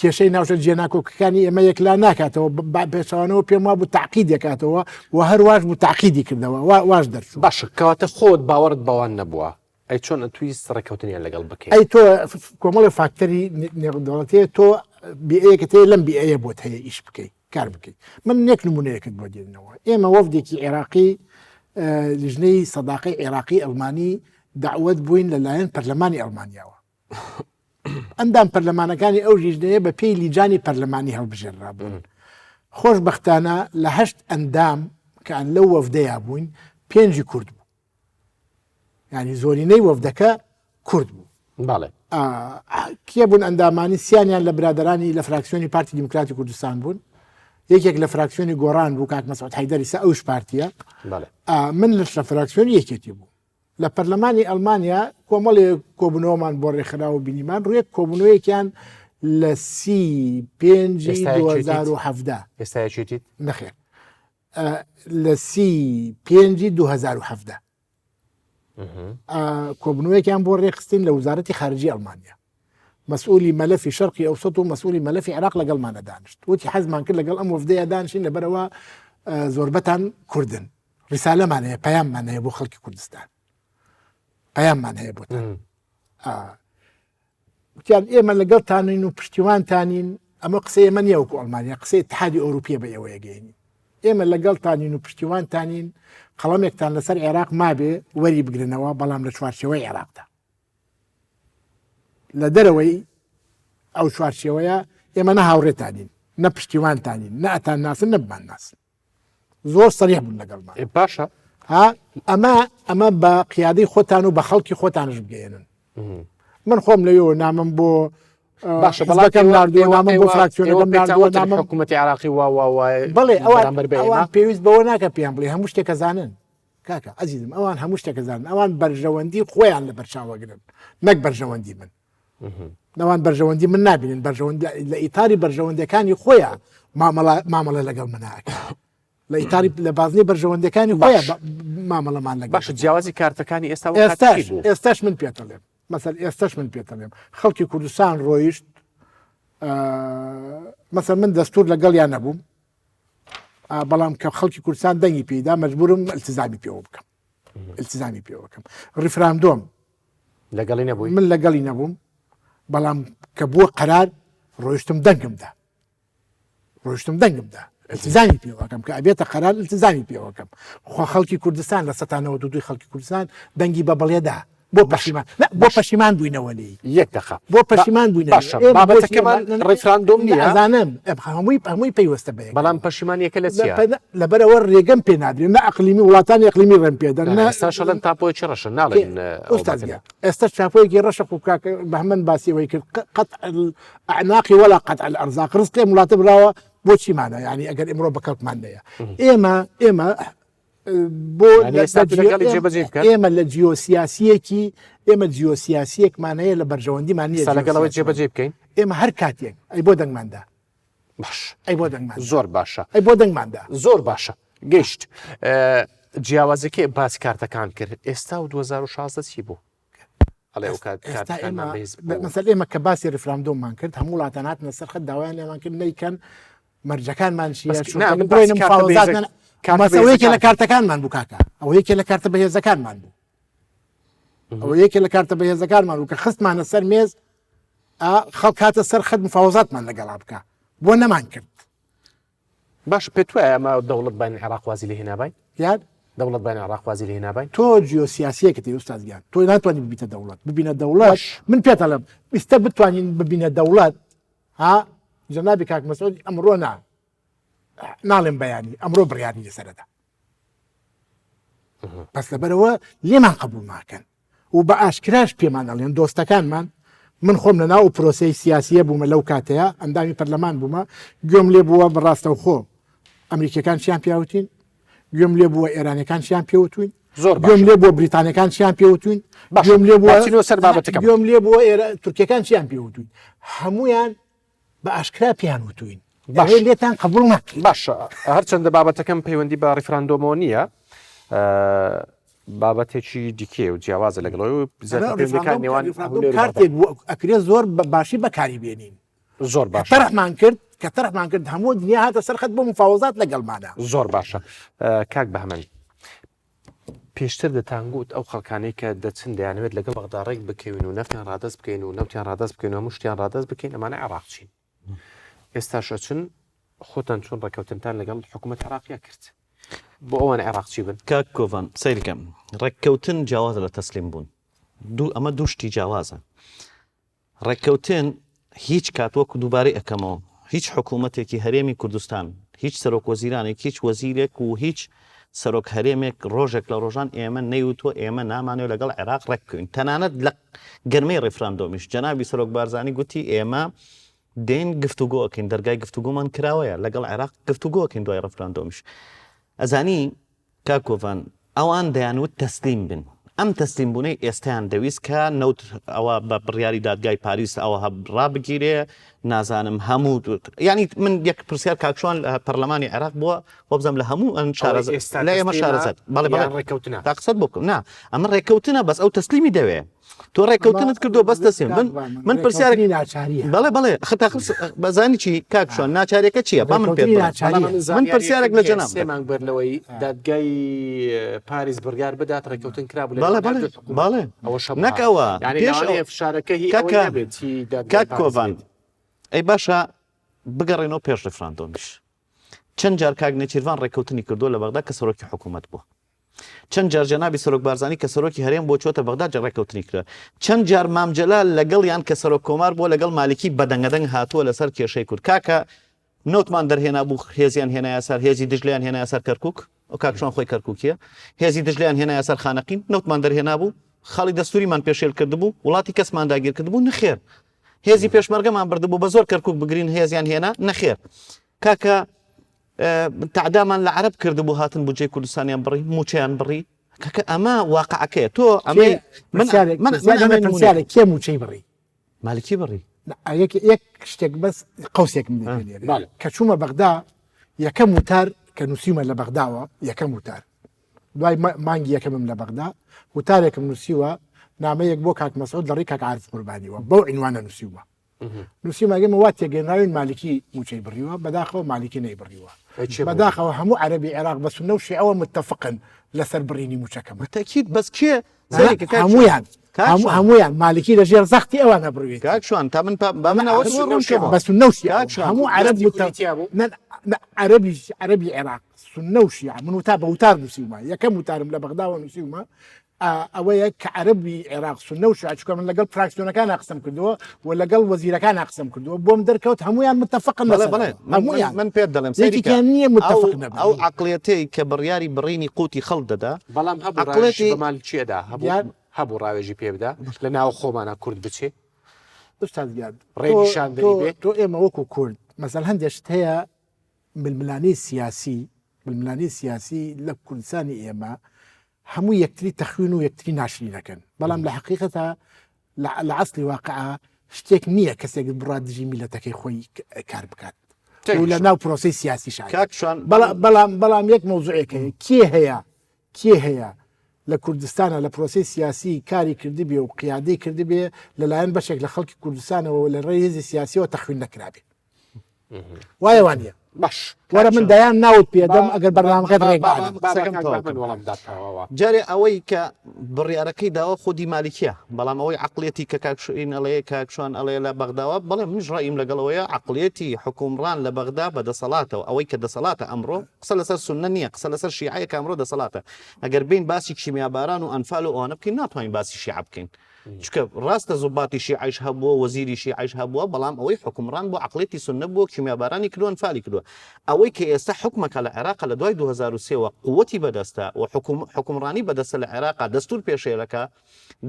کێشەی ناوچە جێناکۆکەکانی ئێمە یەکلا ناکاتەوە پێچوانەوە پێم وابوو تاقی دەکاتەوە و هەرواش بوو تاقیدی کردەوە واش دەرچوو باشە کەواتە خۆت باوەڕت بەوان نەبووە ئەی چۆن ئەتویست ڕێککەوتنیان لەگەڵ بکەی؟ ئەی تۆ کۆمەڵی فاکتەری نێودەوڵەتیە تۆ بیئەیەکت هەیە لەم بیئەیە بۆت هەیە ئیش بکەی کار بکەیت من یەک نمونەیەکت بۆ دێنەوە ئێمە وەفدێکی عێراقی لیژنەی سەداقەی عێراقی ئەڵمانی داوت بووین لەلایەن پەرلەمانی ئەڵمانیاوە ئەندام پەرلەمانەکانی ئەو لیژنەیە بە پێی لیجانی پەرلەمانی هەڵبژێنرا بوون خۆشببختانە لە هەشت ئەندام کە ئەن لەو وەفدەیا بووین پێنجی کورد بوو ینی زۆرینەی وەفدەکە کورد بوو بەڵێ کێ بوون ئەندامانی سیانیان لە برادرانی لە فراکسیۆنی پارتی دیموکراتی کوردستان بوون یەکێک لە فراکسیۆنی گۆڕان بوو کاک مەسعود حەیدەری سە ئەوش پارتیە من لە فراکسیۆنی یەکێتی بوو لە پەرلەمانی ئەلمانیا کۆمەڵێ کۆبوونەوەمان بۆ ڕێکخرا و بینیمان ڕێک کۆبوونەوەیەکیان لە 35 2017 ئێستا یەکێتیت نەخێر لە سی پێنجی 2017 کۆبنەوەیەکیان بۆ ڕێکخستین لە وزارەتی خارجی ئەڵمانیا مەسئولی مەلەفی شەرقی ئەوسەت و مەسئولی مەلەفی عێراق لەگەڵمانە دانیشت وتی حەزمان کرد لەگەڵ ئەم وەفدەیە دانیشین لەبەرەوە زۆربەتان کوردن ڕیسالەمان هەیە پەیاممان هەیە بۆ خەڵکی کوردستان پەیاممان هەیە بۆتان وتیان ئێمە لەگەڵتانین و پشتیوانتانین، ئەمە قسەی ئێمە نییە وەکو ئەڵمانیا، قسەی ئیتحادی ئەوروپییە بە ئێوەیە گەیەنین. ئێمە لەگەڵتانین و پشتیوانتانین، قەڵەمێکتان لەسەر عێراق مابێ وەری بگرنەوە، بەڵام لە چوارچێوەی عێراقدا. لە دەرەوەی ئەو چوارچێوەیە ئێمە نە هاوڕێتانین، نە پشتیوانتانین، نە ئەتانناسن، نە بمانناسن. زۆر سەریح بوون لەگەڵمان. باشە. ها ئەمە ئەمە بە قیادەی خۆتان و بە خەڵکی خۆتانش بگەێنن. من خۆم لەوێەوە نامەم بۆ باشە بەڵام ناردووە نامەم بۆ فراکسیۆنەکەم ناردووە نامەم حکوومەتی عراقی وا وا وا بەڵێ ئەوان پێویست بەوە ناکە پێیان بڵێ هەموو شتێکە زانن کاکە ئەزیزم ئەوان هەموو شتێکە زانن ئەوان بەرژەوەندی خۆیان لە بەرچاوەگرن نەک بەرژەوەندی من ئەوان بەرژەوەندی من نابینن بەرژەوەند لە ئیتاری بەرژەوەندەکانی خۆیان مامەڵە لەگەڵ مناکە لە ئیتاری لە بازنەی بەرژەوەندەکانی خۆیان مامەڵەمان لەگەڵ باشە جیاوازی کارتەکانی ئێستا ئێستاش ئێستاش من پێتەڵێم مەسەل ئێستاش من پێتەڵێم خەڵکی کوردستان ڕۆیشت مەسەل من دەستور لەگەڵیان نەبووم بەڵام کە خەڵکی کوردستان دەنگی پێیدا مەجبورم التزامی پێوە بکەم التزامی پێوە بکەم ڕیفراندۆم لەگەڵی نەبووی؟ من لەگەڵی نەبووم بەڵام کە بووە قەرار ڕۆیشتم دەنگم دا ڕۆیشتم دەنگم دا التزامی پێوەکەم کە ئەبێتە قەرار التزامی پێوەکەم خۆ خەڵکی کوردستان لە 1992 خەڵکی کوردستان دەنگی بە بەڵێدا بۆ پەشیمان بۆ پەشیمان بووینەوە لێی یەک دەقە بۆ پەشیمان بووینەوە باشە بابەتەکەمان ڕیفراندۆم نییە ئەزانم هەمووی هەمووی پەیوەستە بە یەک بەڵام پەشیمانیەکە لە چییە لەبەرەوە ڕێگەم پێ نادرێت نە ئەقلیمی وڵاتانی ئەقلیمی ڕێم پێدەن نە ئێستاش ئەڵێن تاپۆیەکی ڕەشە ناڵێن ئوستاز گیان ئێستا تاپۆیەکی ڕەشە خۆ کاک بەهمەن باسی ئەوەی کرد قەطع الأعناق ولا قطع الأرزاق ڕزقی ئەم وڵاتە براوە بۆچیمانە یعنی ئەگەر ئمڕۆ بە کەڵکمان نەیە ئێمە ئێمە بۆ ئێمە لە جیۆسیاسیەکی ئێمە جیۆسیاسیەکمان هەیە لە بەرژەوەندیمان نیە لەگەڵەوە جێبەجێ بکەین ئێمە هەر کاتێک ئەی بۆ دەنگماندا باش ئەی بۆ دەنگمان زۆر باشە ئەی بۆ دەنگماندا زۆر باشە گەشت جیاوازەکەی باس کارتەکان کرد ئێستا و 2016 چی بوو ئەڵێ ئەو کات کارتەکانمان بەهێز بوو. مەسەل ئێمە کە باسی ڕیفراندۆممان کرد هەموو وڵاتان هاتنە سەر خەت داوایان لێمان کرد نەیکەن مەرجەکانمان چییە بەس چونکە نا، من بڕۆینە باسی کارتە مفاوەزات بەهێزە- نە- کارتە بەس ئەوە یەکێ لە بەهێزەکان. کارتەکانمان بوو کاکە ئەوە یەکێ لە کارتە بەهێزەکانمان بوو ئەوە یەکێ لە کارتە بەهێزەکانمان بوو کە خستمانە سەر مێز ئا، خەڵک هاتە سەر خەت مفاوەزاتمان لەگەڵا بکا بۆ نەمان کرد باشە پێت وایە ئەمە دەوڵەت باین عێراق وازی لێ هێنابای؟ یان؟ دەوڵەت باین عێراق وازی لێ هێنابای؟ تۆ جیۆسیاسیەکت هەیە ئوستاز گیان تۆ ناتوانانی ببیتە دەوڵەت ببینە دەوڵەت من پێت ئەڵێم ئیستا بتوانین ببینە دەوڵەت ها جەنابی کاک مەسعود ئەمڕۆ نا ناڵێم بەیانی ئەمڕۆ بڕیاری لەسەرەدا بەس لەبەرەوە لێمان قبول ناکەن و بە ئاشکراش پێمان ئەڵێن دۆستەکانمان، من خۆم لە ناو ئەو پرۆسەی سیاسییە بوومە لەو کاتەیا ئەندامی پەرلەمان بوومە، گوێم لێ بووە بە ڕاستەوخۆ ئەمریکییەکان چیان پێوتین، گوێم لێ بووە ئێرانیەکان چیان پێوتوین، زۆر گوێم باشە. لێ بووە بریتانیەکان چیان پێوتوین، باشە گوێم لێ با بووە بچینەوە سەر بابەتەکەمان. گوێم لێ بووە ئێرە تورکیەکان چیان پێوتوین، هەموویان بە ئاشکرا پێیان وتوین باش. ئەوەی لێتان قبوڵ ناکەین. باشە هەرچەندە بابەتەکەم پەیوەندی بە ڕیفراندۆمەوە نییە بابەتێکی دیکەیە و جیاوازە لەگەڵەوەی و زیاتر پەیوەندیەکان نێوان ڕیفراندۆم هەولێر و بەغدا. کارتێک بوو ئەکرێ زۆر بە باشی بەکاری بێنین. زۆر کە باشە. تەرحمان کرد کە تەرحمان کرد هەموو دنیا هاتە سەر خەت بۆ مفاوەزات لەگەڵمانا. زۆر باشە کاک بەهمەن پێشتر دەتانگوت ئەو خەڵکانەی کە دەچن دەیانەوێت لەگەڵ بەغدا ڕێک بکەوین و نەفتیان ڕادەست بکەین و نەوتیان ڕادەست بکەین و هەموو شتیان ڕادەست بکەین ئەمانە عێراقچین ئێستاش ئەچن خۆتان چۆن ڕێککەوتنتان لەگەڵ حکوومەت عێراقیا کرد بۆ ئەوان عێراقچی بن؟ کاک کۆڤان سەیرکە ڕێککەوتن جیاوازە لە تەسلیم بوون دوو ئەمە دوو شتی جیاوازە ڕێککەوتن هیچ کات وەکو دووبارەی ئەکەمەوە هیچ حکوومەتێکی هەرێمی کوردستان هیچ سەرۆک وەزیرانێک هیچ وەزیرێک و هیچ سەرۆک هەرێمێک ڕۆژێک لە ڕۆژان ئێمە نەیوتووە ئێمە نامانەوێت لەگەڵ عێراق ڕێک بکەوین تەنانەت لە گەرمەی ڕیفراندۆمیش جەنابی سەرۆک بارزانی گوتی ئێمە دێین گفتوگۆ ئەکەین دەرگای گفتوگۆمان کراوەیە لەگەڵ عێراق گفتوگۆ ئەکەین دوای ڕیفراندۆمیش ئەزانی کاک کۆڤان، ئەوان دەیانوت تەسلیم بن، ئەم تەسلیم بوونەی ئێستایان دەویست کە نەوت ئەوە بە بڕیاری دادگای پاریس ئەوە ڕابگیرێ، نازانم هەموو یانی من یەک پرسیار کاک شوان لە پەرلەمانی عێراق بووە وابزانم لە هەموو ئەن ئەوەی شارەزا ئێستا لە ئێمە تەسلیمە شارەزات بەڵێ بەڵێ یان ڕێککەوتنە؟ تا قسەت بۆ بکەم نا ئەمە ڕێککەوتنە بەس ئەو تەسلیمی دەوێ. تۆ ڕێککەوتنت کردو بەس تەسلیم من من پرسیارێک ناچاریە بەڵێ بەڵێ خەتا خس بەزانی چی کاک شوان ناچاریەکە چییە با من پێت بڵێم من پرسیارێک لە جەناب سێ مانگ بەر لەوەی دادگای پاریس بڕیار بدات ڕێککەوتن کرابوو بەڵێ بەڵێ بەڵێ ئەوە نەک ئەوە پێش فشارەکە هی کاکە نەبێت هی دادگای کاک پاریس کۆڤان بێت. ئەی باشە بگەڕێنەوە پێش ڕیفراندۆمیش چەند جار کاک نێچیرڤان ڕێککەوتنی کردووە لە بەغدا کە سەرۆکی حکوومەت بووە چەند جار جەنابی سەرۆک بارزانی کە سەرۆکی هەرێم بووە چۆتە بەغدا جە ڕێککەوتنی کرا. چەند جار مام جەلال لەگەڵیان کە سەرۆک کۆمار بووە لەگەڵ مالکی بە دەنگەدەنگ هاتووە لەسەر کێشەی کورد. کاکە نەوتمان دەرهێنابوو هێزیان هێنایە سەر هێزی دجلەیان هێنایە سەر کەرکوک ئەو کاک شوان خۆی کەرکوکیە هێزی دجلەیان هێنایە سەر خانەقین نەوتمان دەرهێنابوو خاڵی دەستوریمان پێشێل کردبوو وڵاتی کەسمان داگیر کردبوو نەخێر هێزی پێشمەرگەمان بردبوو بە زۆر کەرکوک بگرین هێزیان هێنا نەخێر کاکە تەعدامان لە عەرەب کردبوو هاتن بودجەی کوردستانیان بڕی موچەیان بڕی کاکە ئەمە واقعەکەیە تۆ ئەمەی من من پرسیارێک کێ موچەی بڕی مالکی بڕی یەک یەک شتێک بەس قوسێکم لێ کە چوومە بەغدا یەکەم وتار کە نووسیمە لە بەغداوە یەکەم وتار دوای مانگی یەکەمم لە بەغدا وتارێکم نووسیوە نامەیەک بۆ کاک مەسعود لە ڕێی کاک عارف قوربانیوە بەو عینوانە نووسیومە نووسیومە ئێمە وا تێگەنراوین مالکی مووچەی بڕیوە، بەداخەوە مالکی نەیبڕیوە. بەداخەوە هەموو عەرەبی عێراق بە سوننە و شیعەوە متەفقن لەسەر بڕینی مووچەکەمان. تەئکید بەس کێ سەیرکە کاک شوان هەموویان کاک هەموو شوان هەموویان مالکی لە ژێر زەختی ئەوانە بڕوێتی. کاک شوان تا من با من ئەوە سوننە و ڕوون شیعە. کەمەوە بە سوننە و شیعە کاک بوو. شوان هەموو عەرەب دەستی مت کوردی تیا بوو؟ نە نە عەرەبیش عەرەبی عێراق سوننە و شیعە من وتا بە وتار نووسیومە یەکەم وتارم لە بەغداوە نووسیومە ئەوەیە کە عەرەبی عێراق سوننە و شیعە چونکە من لەگەڵ فراکسیۆنەکانا قسەم کردووە و لەگەڵ وەزیرەکانا قسەم کردووە بۆم دەرکەوت هەموویان متەفقن بەڵێ لەسەر بەڵێ ئەوە من من هەموویان من پێت دەڵێم سەیری کە یەکێکیان نییە ئەو متەفق نەبن ئەو عەقڵیەتەی کە بڕیاری بڕینی قوتی خەڵک دەدا بەڵام هەبوو ڕاوێژی عەقڵێتی بە مالکییە دا هەبوو دیار هەبوو ڕاوێژی پێ بدا لە ناو خۆمانا کورد بچێ ئوستاز گیان ڕێ تۆ نیشاندەری تۆ بێ تۆ ئێمە وەکو کورد مەسەل هەندێک شت هەیە ململانێی سیاسی ململانێی سیاسی لە کوردستانی ئێمە هەموو یەکتری تەخوین و یەکتری ناشرین ئەکەن بەڵام لە حەقیقەتا لە عەسڵی واقعا شتێک نییە کەسێک بڕات دژی میلەتەکەی خۆی کار بکات و لە ناو پرۆسی سیاسی شار بەڵام بەڵام یەک مەوزوعێک هەیە کێ هەیە کێ هەیە لە کوردستانە لە پرۆسی سیاسی کاری کردبێ و قیادەی کردبێ لەلایەن بەشێک لە خەڵکی کوردستانەوە لە ڕێی هێزی سیاسیەوە تەخوین نەکرابێ وایە وانە باش وەرە من دەیان ناوت پێدەم ئەگەر بەرنامەکەت ڕێک جارێ ئەوەی کە بڕیارەکەی داوە خودی مالیکیە بەڵام ئەوەی عقلێتی کە کاکشین ئەڵێ کاکشوان ئەڵێ لە بەغداوە بەڵێ منش ڕیم لەگەڵەوەیە عقلێتی حکومڕان لە بەغدا بە دەسەڵاتەوە ئەوەی کە دەسەڵاتە ئەمڕۆ قسە لەسەر سنە نییە قسە لەسەر شیعەیە کە ئەمڕۆ دەسەڵاتە ئەگەر بین باسی کیمیاباران و ئەنفال و ئەوانە بکەین ناتوانین باسی شیعە بکەین چونکە ڕاستە زوباتی شیعەیش هەبووە وەزیری شیعەیش هەبووە بەڵام ئەوەی حوکمڕان بووە عەقڵیەتی سوننە بووە کیمیابارانی کردووە ئەنفالی کردووە ئەوەی کە ئێستا حوکمەکە لە عێراق لە دوای 2003 وە قوتی بەدەستە و حکوم حوکمڕانی بەدەستە لە عێراق دەستور پێشێلەکە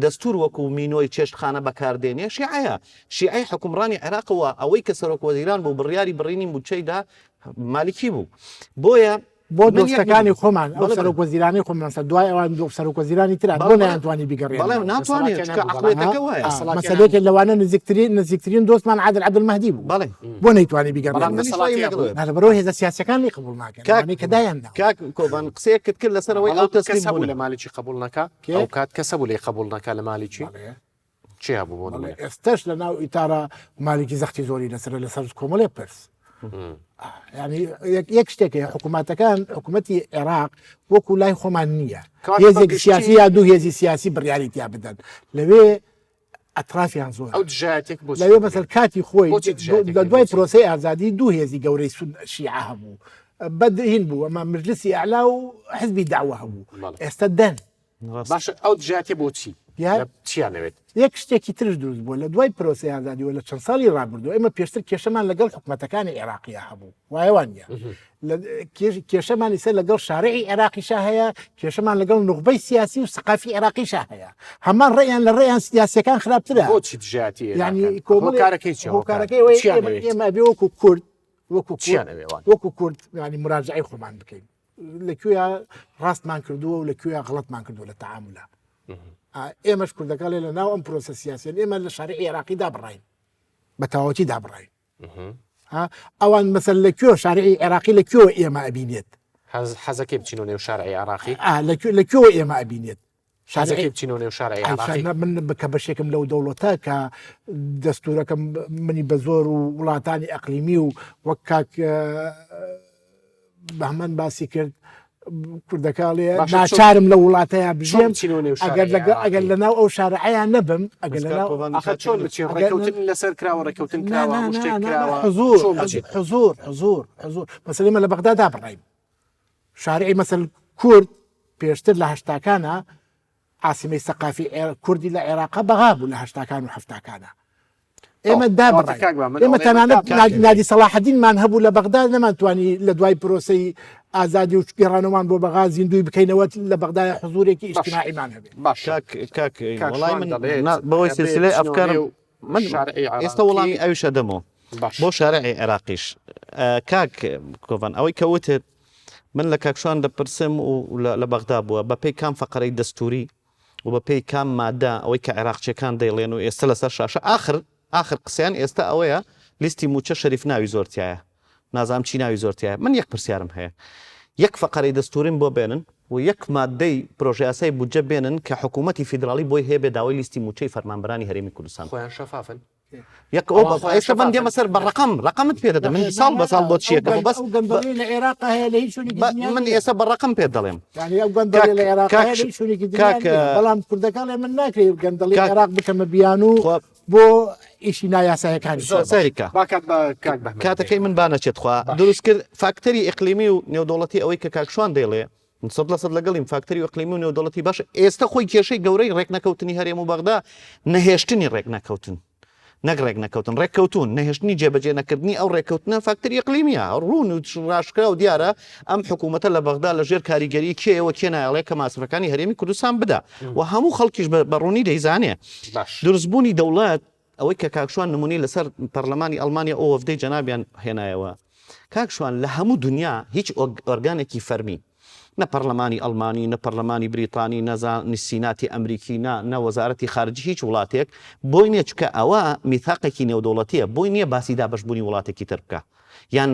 دەستور وەکو مینۆی چێشتخانە بەکاردێنێ شیعەیە شیعەی حوکمڕانی عێراقەوە ئەوەی کە سەرۆک وەزیران بوو بڕیاری بڕینی موچەی دا مالکی بوو بۆیە بۆ دۆستەکانی خۆمان ئەو سەرۆک وەزیرانی خۆمان سەر دوای ئەوان دوو سەرۆک وەزیرانی تران بۆ نەیانتوانی بیگەڕێنەوە بەڵێ ناتوانێت چونکە عەقڵیەتەکە وایە مەسەلەیەکە لەوانە نزیکترین نزیکترین دۆستمان عادل عەبدولمەهدی بوو بەڵێ بۆ نەیتوانی بیگەڕێنەوە نا لەبەرئەوە هێزە سیاسیەکان لێی قبوڵ ناکەن ئەوانەی کە دایان داوە کاک کۆڤان قسەیەکت کرد لەسەر ئەوەی ئەو تەسلیم کەس هەبوو لە مالکی قبوڵ نەکا ئەو کات کەس هەبوو لێی قبوڵ نەکا لە مالکی چی هەبوو بۆ نمونە؟ ئێستاش لە ناو ئیتارا مالکی زەختی زۆری لەسەرە لەسەر کۆمەڵێ پرس ینی یەک شتێک هەیە حکوومەتەکان حکوومەتی عێراق وەکو لای خۆمان نییە هێزێک سیاسی یا دوو هێزی سیاسی بڕیاری تیا بدەن لەوێ ئەترافیان زۆر ئەو دژایەتێک بۆ لەوێ مەسەل کاتی خۆی لە دوای پرۆسەی ئازادی دوو هێزی گەورەی شیعە هەبوو بەدهین بوو ئەمە مجلسی ئەعلا و حزبی داوە هەبوو ئێستا دەن باشە ئەو دژایەتیە بۆچی؟ چیان ئەوێت؟ یەک شتێکی ترش دروست بووە لە دوای پرۆسەی ئازادی و لە چەند ساڵی ڕابردوو ئێمە پێشتر کێشەمان لەگەڵ حکومەتەکانی عێراقیە هەبوو وایە وان نییە کێشەمان ئیسە لەگەڵ شارعی عێراقیشا هەیە کێشەمان لەگەڵ نوخبەی سیاسی و سەقافی عێراقیشا هەیە هەمان ڕێیان لە ڕێیان سیاسیەکان خراپترە بۆچی دژایەتی یعنی هۆکارەکەی چیە هۆکارەکەی ئەوەیە ئێمە ئەبێ وەکو کورد وەکو چیان ئەوێ وان وەکو کورد یعنی مراجعەی خۆمان بکەین لە کوێیا ڕاستمان کردووە و لە کوێیا غڵەتمان کردووە لە تەعامولا ئێمەش کوردەکە لێ لە ناو ئەم پرۆسە سیاسیان ئێمە لە شاری عێراقی دابڕین بە تەواوەتی دابڕین ئەوان مەسەل لە کوێ شارعی عێراقی لە کوێ ئێمە ئەبینێت حەزەکەی بچینەوە نێو شارعی عێراقی لە کوێ ئێمە ئەبینێت حەزەکەی بچینەوە نێو شارعی عێراقی من کە بەشێکم لەو دەوڵەتە کە دەستورەکەم منی بە زۆر و وڵاتانی ئەقلیمی و وەک کاک بەهمەن باسی کرد کوردەکە ئەڵێ ناچارم لە وڵاتەیە بژێم ئەگەر لەگە ئەگەر لە ناو ئەو شارعەیان نەبم ئەگەر لە ناو چۆن بچین ڕێکەوتن لەسەر کراوە ڕێکەوتن کراوە شتێک کراوە حزور حزور حزور حزور مەسەلەی مە لە بەغدا دابڕین شارعی مەسەل کورد پێشتر لە هەشتاکانە عاسیمەی سەقافی کوردی لە عێراقا بەغا بوو لە هەشتاکان و حەفتاکانە ئێمە دابڕاین ئێمە تەنانەت نادی سەڵاحەدینمان هەبوو لە بەغدا نەمانتوانی لە دوای پرۆسەی ئازادی و گەڕانەوەمان بۆ بەغا زیندوی بکەینەوە لە بەغدای حزورێکی ئیجتماعیمان هەبێت باش کاک کاک وەڵای من بەوەی سلسلەی ئەفکارم من ئێستا وەڵامی ئەویش ئەدەمەوە بۆ شارعی عێراقیش کاک کۆڤان ئەوەی کە وتت من لە کاک شوان دەپرسم و لە بەغدا بووە بە پێی کام فەقەرەی دەستوری و بە پێی کام مادە ئەوەی کە عێراقچیەکان دەیڵێن و ئێستا لەسەر شاشە ئاخر ئاخر قسەیان ئێستا ئەوەیە لیستی موچە شەریف ناوی زۆر تیایە نازانم چی ناوی زۆر تیایە من یەک پرسیارم هەیە یەک فەقەرەی دەستوریم بۆ بێنن و یەک مادەی پرۆژەیاسای بودجە بێنن کە حکوومەتی فیدراڵی بۆی هەیە بێ داوای لیستی موچەی فەرمانبەرانی هەرێمی کوردستان خۆیان شەفافن. یەک ئەو بە ئێستا بەم دێمە سەر بە ڕقم ڕقمت پێ دەدەم من ساڵ بە ساڵ بۆ چیەکەم بەس لە عێراق هەیە لە هیچ شوێنێکی من ئێستا بە ڕقم پێ دەڵێم یعنی ئەو گەندەڵی لە عێراق هەیە لە هیچ شوێنێکی دنیا نییە. بەڵام کوردەکان من ناکرێت گەندەڵی عێراق بکەمە بیانوو بۆ ئیشی نایاسایەکانی زۆر سەیرکە کاتەکەی من با نەچێت خوا دروست کرد فاکتەری ئیقلیمی و نێودەوڵەتی ئەوەی کە کاک شوان دەیڵێ من 100% لەگەڵیم فاکتەری ئیقلیمی و نێودەوڵەتی باش ئێستا خۆی کێشەی گەورەی ڕێکنەکەوتنی هەرێم و بەغدا نەهێشتنی ڕێکنەکەوتن نەک ڕێکنەکەوتن ڕێککەوتون نەهێشتنی جێبەجێ نەکردنی ئەو ڕێککەوتنە فاکتەری ئیقلیمیە ڕوون و ڕاشکرا و دیارە ئەم حکوومەتە لە بەغدا لە ژێر کاریگەری کێیەوە کێ نایەڵێ کە ماسرەکانی هەرێمی کوردستان بدا و هەموو خەڵکیش بە ڕوونی دەیزانێ دروستبوونی دەوڵەت ئەوەی کە کاک شوان نمونەی لەسەر پەرلەمانی ئەڵمانیا ئەو وەفدەی جەنابیان هێنایەوە کاک شوان لە هەموو دنیا هیچ ئۆرگانێکی فەرمی نە پەرلەمانی ئەڵمانی نە پەرلەمانی بریتانی نە سیناتی ئەمریکی نە نە وەزارەتی خارجی هیچ وڵاتێک بۆی نییە چونکە ئەوە میثاقێکی نێودەوڵەتیە بۆی نییە باسی دابەشبوونی وڵاتێکی تر بکا یان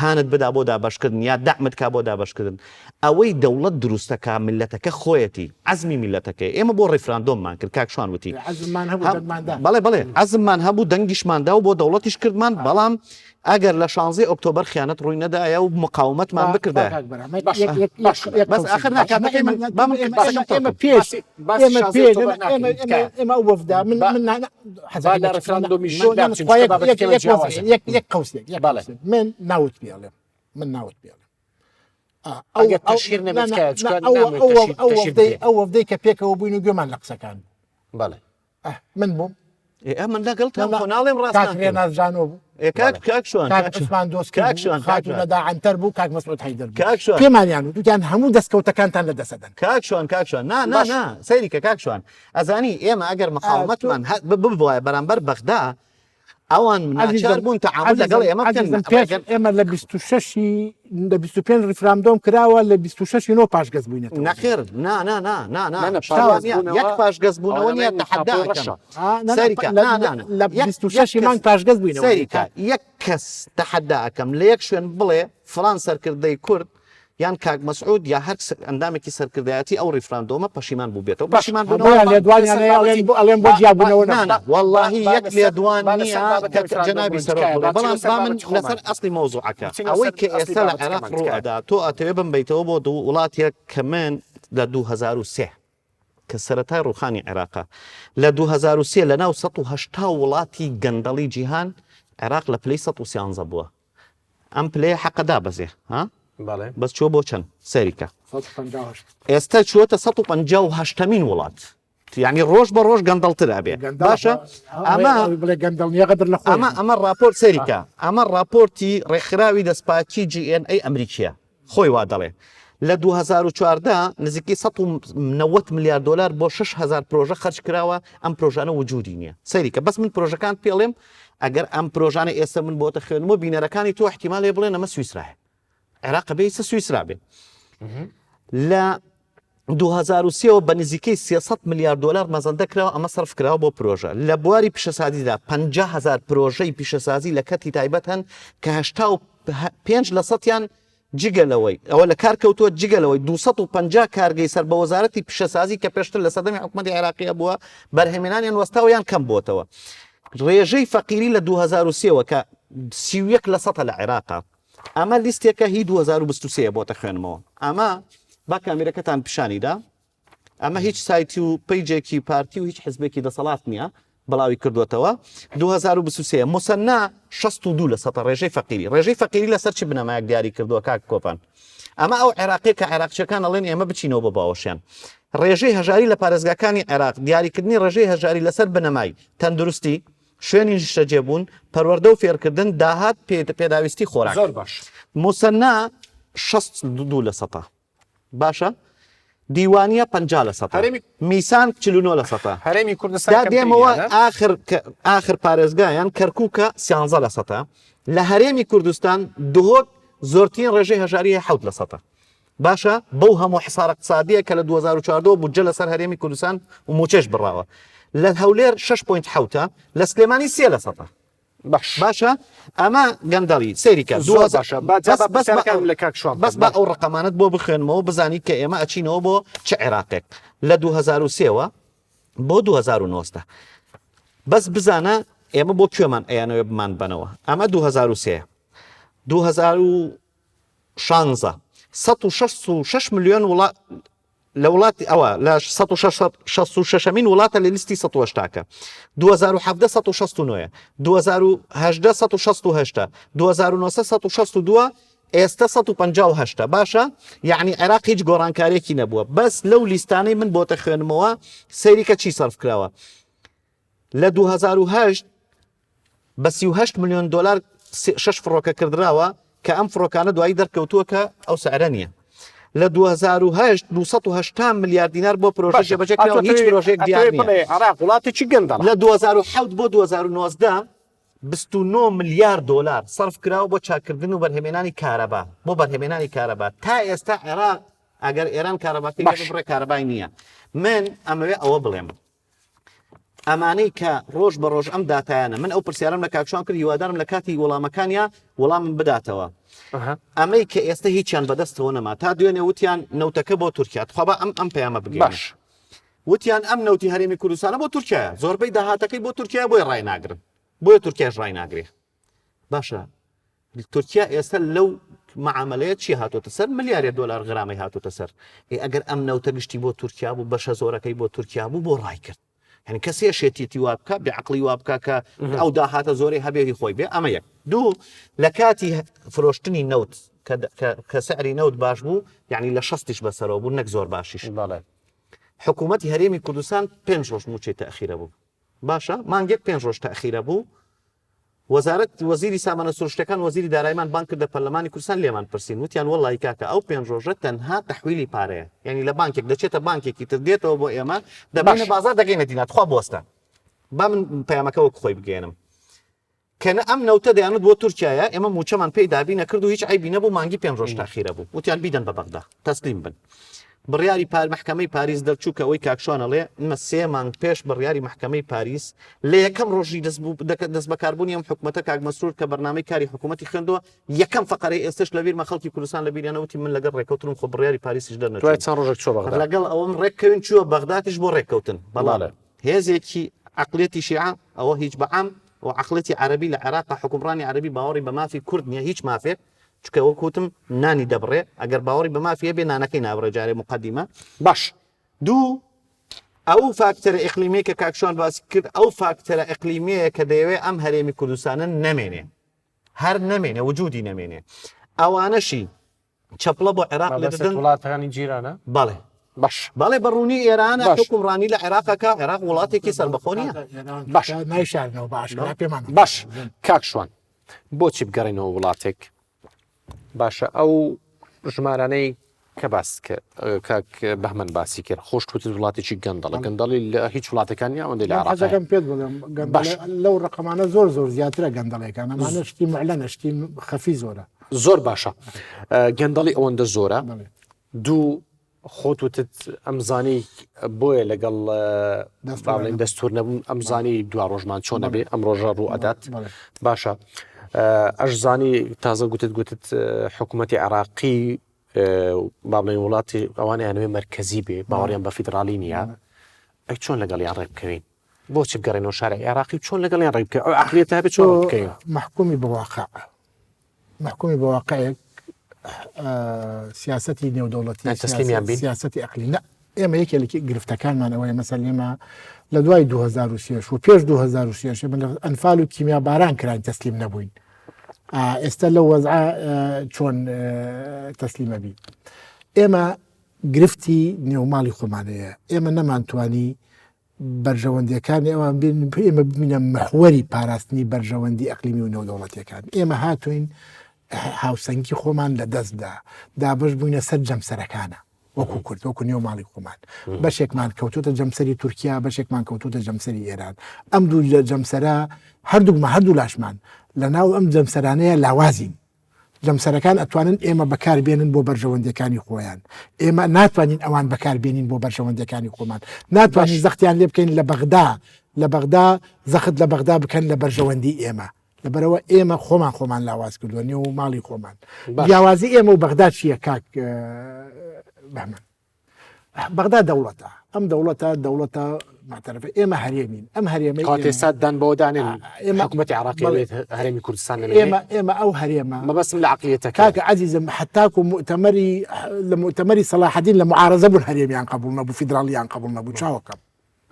هانت بدا بۆ دابەشکردن یا دەعمت کا بۆ دابەشکردن ئەوەی دەوڵەت دروستەکا میللەتەکە خۆیەتی عەزمی میللەتەکەیە ئێمە بۆ ڕیفراندۆممان کرد کاک شوان وتی عەزممان هەبوو دەنگمان دا بەڵێ بەڵێ عەزممان هەبوو دەنگیشمان دا و بۆ دەوڵەتیش کردمان بەڵام ئەگەر لە شانزەی ئۆکتۆبەر خیانەت ڕووی نەدایە و مقاومەتمان بکردایە بەس ئاخر نا کاتەکەی من با من قسەکەم تەواو کەم. پێش ئێمە پێش ئێمە ئەو وەفدە من من یەک قوسێک من ناوت پێڵێم من ناوت پێڵێم ئەو وەفدەی کە پێکەوە بووین و گوێمان لە قسەکان بەڵێ من بووم من لەگەڵ ناڵێم ڕاست نازانۆ بوو کاک کاک شوان کاک عوسمان دۆست کاک شوان کاک نەدا عەنتەر بوو کاک مەسعود حەیدەر بوو کاک شوان پێمانیان وت وتیان هەموو دەستکەوتەکانتان لە دەست ئەدەن کاک شوان کاک شوان نا نا نا سەیری کە کاک شوان ئەزانی ئێمە ئەگەر مقاومەتمان ببوایە بەرامبەر بەغدا ئەوان ناچار بوون تەعامول لەگەڵ ئێمە بکەن پێش ئێمە لە 26 لە 25 ڕیفراندۆم کراوە لە 26 نۆ پاشگەز بووینەتەوە نەخێر نا نا نا نا نا یەک پاشگەز بوونەوە نییە تەحەدا ئەکەم سەیری کە نا نا نا لە 26 مانگ پاشگەز بووینەوە سەیری کە یەک کەس تەحەدا ئەکەم لە یەک شوێن بڵێ فڵان سەرکردەی کورد یان کاک مەسعود یا هەر ئەندامێکی سەرکردایەتی ئەو ڕیفراندۆمە پەشیمان بووبێتەوە پەشیمان بوونەوە لێدوانیان ئەڵێن بۆ ئەڵێن بۆ جیابوونەوە نا نا وەڵاهی یەک لێدوان نییە کە جەنابی سەرۆک بڵێ بەڵام با من لەسەر ئەسڵی مەوزوعەکە ئەوەی کە ئێستا لە عێراق ڕوو ئەدا تۆ ئەتەوێ بمبەیتەوە بۆ دوو وڵاتێک کە من لە 2003 کە سەرەتای ڕووخانی عێراقە لە 2003 لە ناو 180 وڵاتی گەندەڵی جیهان عێراق لە پلەی 113 بووە ئەم پلەیە حەقە دابەزێ ها بەڵێ بەس چووە بۆ چەند سەیری کە ئێستا چووەتە 158مین وڵات یعنی ڕۆژ بە ڕۆژ گەندەڵتر ئەبێ باشە ئەمە بڵێ گەندەڵ نییە غەدر لە خۆی ئەمە ئەمە ڕاپۆرت سەیری کە ئەمە ڕاپۆرتی ڕێکخراوی دەستپاکی GNA ئەمریکیە خۆی وا دەڵێ لە 2014 نزیکەی 190 ملیار دلار بۆ 6000 پرۆژە خەرج کراوە ئەم پرۆژانە وجودی نییە سەیری کە بەس من پرۆژەکان پێڵێم ئەگەر ئەم پرۆژانە ئێستا من بۆتە خوێنمەوە بینەرەکانی تۆ احتیمالێ بڵێن ئەمە سویسرایە عێراق بێ ئیسە سویسرا بێ لە 2023ەوە بە نزیکەی 300 ملیار دلار مەزەندە کراوە ئەمە سەرف کراوە بۆ پرۆژە لە بواری پیشەسازیدا 50 هزار پرۆژەی پیشەسازی لە کەرتی تایبەت هەن کە 85 لە سەتیان جگە لەوەی ئەوە لە کار کەوتووە، جگە لەوەی 250 کارگەی سەر بە وەزارەتی پیشەسازی کە پێشتر لە سەردەمی حکومەتی عێراقی هەبووە، بەرهەمهێنانیان وەستاوە یان کەم بووەتەوە. ڕێژەی فەقیری لە 2003 وە کە 31 لە سەتە لە عێراقا. ئەمە لیستێکە هی 2023 بۆتە خوێنمەوە. ئەمە با کامیرەکەتان پیشانی دا. ئەمە هیچ سایتی و پەیجێکی پارتی و هیچ حزبێکی دەسەڵات نییە بڵاوی کردوێتەوە 2023 مسەنا 62 لە سەتە ڕێژەی فەقیری ڕێژەی فەقیری لەسەر چی بنەمایەک دیاری کردووە کاک کۆپان ئەمە ئەو عێراقی کە عێراقچەکان ئەڵێن ئێمە بچینەوە بۆ باوەشیان ڕێژەی هەژاری لە پارێزگاکانی عێراق دیاریکردنی ڕێژەی هەژاری لەسەر بنەمای تەندروستی شوێنی نیشتەجێبوون پەروەردە و فێرکردن داهات پێداویستی خۆراک زۆر باش موسەننا 62 لە سەتا باشە دیوانیە 50 لە سەتا هەرێمی میسان 49 لە سەتا هەرێمی کوردستان دا کەمترینیانە. دێمەوە ئاخر ئاخر پارێزگایان کەرکووکە 13 لە سەتا لە هەرێمی کوردستان دهۆک زۆرترین ڕێژەی هەژاری هەیە 7 لە سەتا باشە بەو هەموو حسارە اقتصادیە کە لە 2014 بودجە لەسەر هەرێمی کوردستان و موچەش بڕاوە لە هەولێر 6.7 لە سلێمانی 3 لە سەتا باش باشە ئەمە گەندەڵی سەیری کە زۆر باشە با جا با بەس بەس پرسیارەکانم لە کاک شوان بەس بکەم. با ئەو ڕقەمانەت بۆ بخوێنمەوە بزانی کە ئێمە ئەچینەوە بۆ چ عێراقێک لە 2003ەوە بۆ 2019 بەس بزانە ئێمە بۆ کوێمان ئەیانەوێ بمان بەنەوە؟ ئەمە 2003 2016 166 ملیۆن وڵات لە وڵاتی ئەوە لە 166مین وڵاتە لە لیستی 180کە 2017 169 2018 168 2009 162 ئێستە 158 باشە یعنی عێراق هیچ گۆڕانکارێکی نەبووە بەس لەو لیستانەی من بۆتە خوێنمەوە سەیریکە چی سەرف کراوە لە 2008 بە 38 ملیۆن دلار شش فڕۆکە کردراوە کە ئەم فڕۆکانە دوایی دەرکەوتووە کە ئەو سعرە نییە. لە 2008 280 ملیار دینار بۆ پرۆژە جێبەجێ کراوە هیچ پرۆژەیەک دیار نییە. عێراق وڵاتێکی گەندەڵە. لە 2007 بۆ 2019 29 ملیار دۆلار سەرف کراوە بۆ چاککردن و بەرهەمێنانی کارەبا بۆ بەرهەمێنانی کارەبا تا ئێستا عێراق ئەگەر ئێران کارەباکەی لێ ببڕێ کارەبای نییە من ئەمەوێ ئەوە بڵێم ئەمانەی کە ڕۆژ بە ڕۆژ ئەم داتایانە من ئەو پرسیارم لە کاک شوان کرد هیوادارم لە کاتی وەڵامەکانیا وەڵامم بداتەوە ئەمەی کە ئێستا هیچیان بەدەستەوە نەما تا دوێنێ وتیان نەوتەکە بۆ تورکیا تخوا با ئەم ئەم پەیامە بگەێنم باش وتیان ئەم نەوتی هەرێمی کوردستانە بۆ تورکیایە زۆربەی داهاتەکەی بۆ تورکیا بۆی ڕای ناگرن بۆیە تورکیاش ڕای ناگرێ باشە تورکیا ئێستا لەو معاملەیە چی هاتۆتە سەر ملیارێ دۆلار غرامەی هاتۆتە سەر ئێ ئەگەر ئەم نەوتە گشتی بۆ تورکیا بوو بەشە زۆرەکەی بۆ تورکیا بوو بۆ ڕای کرد یعنی کەسێ شێتیەتی وا بکە بێ عقلی وا بکە کە ئەو داهاتە زۆرەی هەبێ هی خۆی بێ ئەمە یەک دوو لە کاتی فرۆشتنی نەوت کە سعری نەوت باش بوو یعنی لە شەستیش بەسەرەوە بوو نەک زۆر باشیش بەڵێ حکوومەتی هەرێمی کوردستان پێنج ڕۆژ مووچەی تەخیرە بوو باشە مانگێک پێنج ڕۆژ تەخیرە بوو وەزارەت وەزیری سامانە سروشتەکان وەزیری دارایمان بانگ کردە پەرلەمانی کوردستان لێمان پرسین وتیان وەڵی کاکە ئەو پێنج ڕۆژە تەنها تەحویلی پارەیە یعنی لە بانکێک دەچێتە بانکێکی تر دێتەوە بۆ ئێمە دەبینە بازار دەگەینە دینار تخوا بوەستە با من پەیامەکە وەک خۆی بگەێنم کە نە ئەم نەوتە دەیانوت بۆ تورکیایە ئێمە موچەمان پێی دابی نەکرد و هیچ عیبی نەبوو مانگی پێنج ڕۆژ تاخیرە بوو وتیان بیدەن بە بەغدا تەسلیم بن بڕیاری پار مەحکەمەی پاریس دەرچوو کە ئەوەی کاک شوان ئەڵێ ئمە سێ مانگ پێش بڕیاری مەحکەمەی پاریس لە یەکەم ڕۆژی دەست بەکاربوونی ئەم حکومەتە کاک مەسرور کە بەرنامەی کاری حکوومەتی خوێندەوە یەکەم فقرەی ئێستش لە بیرمە خەڵکی کوردستان لە بیریانە وتی من لەگەڵ ڕێککەوتنم خۆ بڕیاری پاریسیش دەرنەچوو دوای چەند ڕۆژێک چووە بەغدا لەگەڵ ئەوەم ڕێککەوین چووە بەغداتیش بۆ ڕێککەوتن بەڵام هێزێکی عەقڵیەتی شیعە ئەوە هیچ بە عام و عەقڵیەتی عەرەبی لە عێراقا حوکمڕانی عەرەبی باوەڕی بە مافی کورد نیە هیچ مافێک چونکە وەک وتم نانی دەبڕێ ئەگەر باوەڕی بە مافی هەبێ نانەکەی نابڕێ جارێ مقدمە باش دوو ئەو فاکتەرە ئیقلیمیە کە کاک شوان باسی کرد ئەو فاکتەرە ئیقلیمیەیە کە دەیەوێ ئەم هەرێمی کوردستانە نەمێنێ هەر نەمێنێ وجودی نەمێنێ ئەوانەشی چەپڵە بۆ عێراق لێ دەدەن وڵاتانی جیرانە بەڵێ باش بەڵێ بە ڕوونی ئێرانە حکومڕانی لە عێراقەکە عێراق وڵاتێکی سەربەخۆ نییە باش نایشارنەوە باش پێمان باش کاک شوان بۆچی بگەڕێنەوە وڵاتێک باشە ئەو ژمارانەی کە باست کرد کاک بەهمەن باسی کرد خۆشت وتت وڵاتێکی گەندەڵە گەندەڵی لە هیچ وڵاتەکان نیە ئەوەندەی لە عێراق هەیە. حەزەکەم پێت بڵێم گەندەڵێ باش. لەو ڕقەمانە زۆر زۆر زیاترە گەندەڵێکان ئەمانە شتی معلەنە شتی خەفی زۆرە. زۆر باشە گەندەڵی ئەوەندە زۆرە بەڵێ. دوو خۆت وتت ئەمزانی بۆیە لەگەڵ دەستور با بڵێین نەبوو. دەستور نەبوون ئەمزانی دوا ڕۆژمان چۆن بەڵێ. ئەبێ ئەم ڕۆژە ڕوو ئەدات بەڵێ. باشە ئەشزانی تازە گوتت گوتت حکوومەتی عێراقی با بڵێین وڵاتی ئەوانەیان وێ مەرکەزی بێ باوەڕیان بە فیدراڵی نییە ئەی چۆن لەگەڵیان ڕێک بکەوین بۆچی بگەڕێنەوە شارع عێراقی و چۆن لەگەڵیان ڕێک بکەوین ئەو عەقلیەتە هەبێ چۆن تۆ ڕێک بکەوین مەحکومی بە واقع مەحکومی بە واقعێک سیاسەتی نێودەوڵەتی یان تەسلیمیان بین؟ سیاسەتی ئەقلی نە ئێمە یەکێ لە گرفتەکانمان ئەوەیە مەسەل ئێمە لە دوای 2023 و پێش 2023 ئێمە لە ئەنفال و کیمیا باران کراین تەسلیم نەبووین ئێستا لەو وەزعە چۆن تەسلیمە بی ئێمە گرفتی نێوماڵی خۆمانەیە ئێمە نەمانتوانی بەرژەوەندیەکانی ئەوان بین ئێمە ببینە محوەری پاراستنی بەرژەوەندی ئەقلیمی و نێودەوڵەتیەکان ئێمە هاتوین هاوسەنگی خۆمان لە دەستدا دابش بووینە سەر جەمسەرەکانە وەکو کورد وەکو نێو ماڵی خۆمان بەشێکمان کەوتوتە جەمسەری تورکیا بەشێکمان کەوتوتە جەمسەری ئێران ئەم دوو جەمسەرە هەردووکمان هەردوو لاشمان لە ناو ئەم جەمسەرانەیە لاوازین جەمسەرەکان ئەتوانن ئێمە بەکار بێنن بۆ بەرژەوەندیەکانی خۆیان ئێمە ناتوانین ئەوان بەکار بێنین بۆ بەرژەوەندیەکانی خۆمان ناتوانین زەختیان لێ بکەین لە بەغدا لە بەغدا زەخت لە بەغدا بکەن لە بەرژەوەندی ئێمە لەبەرەوە ئێمە خۆمان خۆمان لاواز کردووە نێو ماڵی خۆمان جیاوازی ئێمە و بەغدا چییە کاک بەهمەن بەغدا دەوڵەتە ئەم دەوڵەتە دەوڵەتە. معتەرەفە ئێمە هەرێمین ئەم هەرێمەی کاتێ ئێمە- سات دان بەوە دانێن ئێمە حکوومەتی عراقی بەڵێ. بێت هەرێمی کوردستان نەمێنێ ئێمە ئێمە ئەو هەرێمە مەبەستم لە عقلیەتەکە کاکە عەزیزم حتاکو مؤتەمەری لە مؤتەمەری سەلاحەدین لە معارەزە بوون هەرێمیان قبول نەبوو فیدراڵیان قبول نەبوو چاوەکەم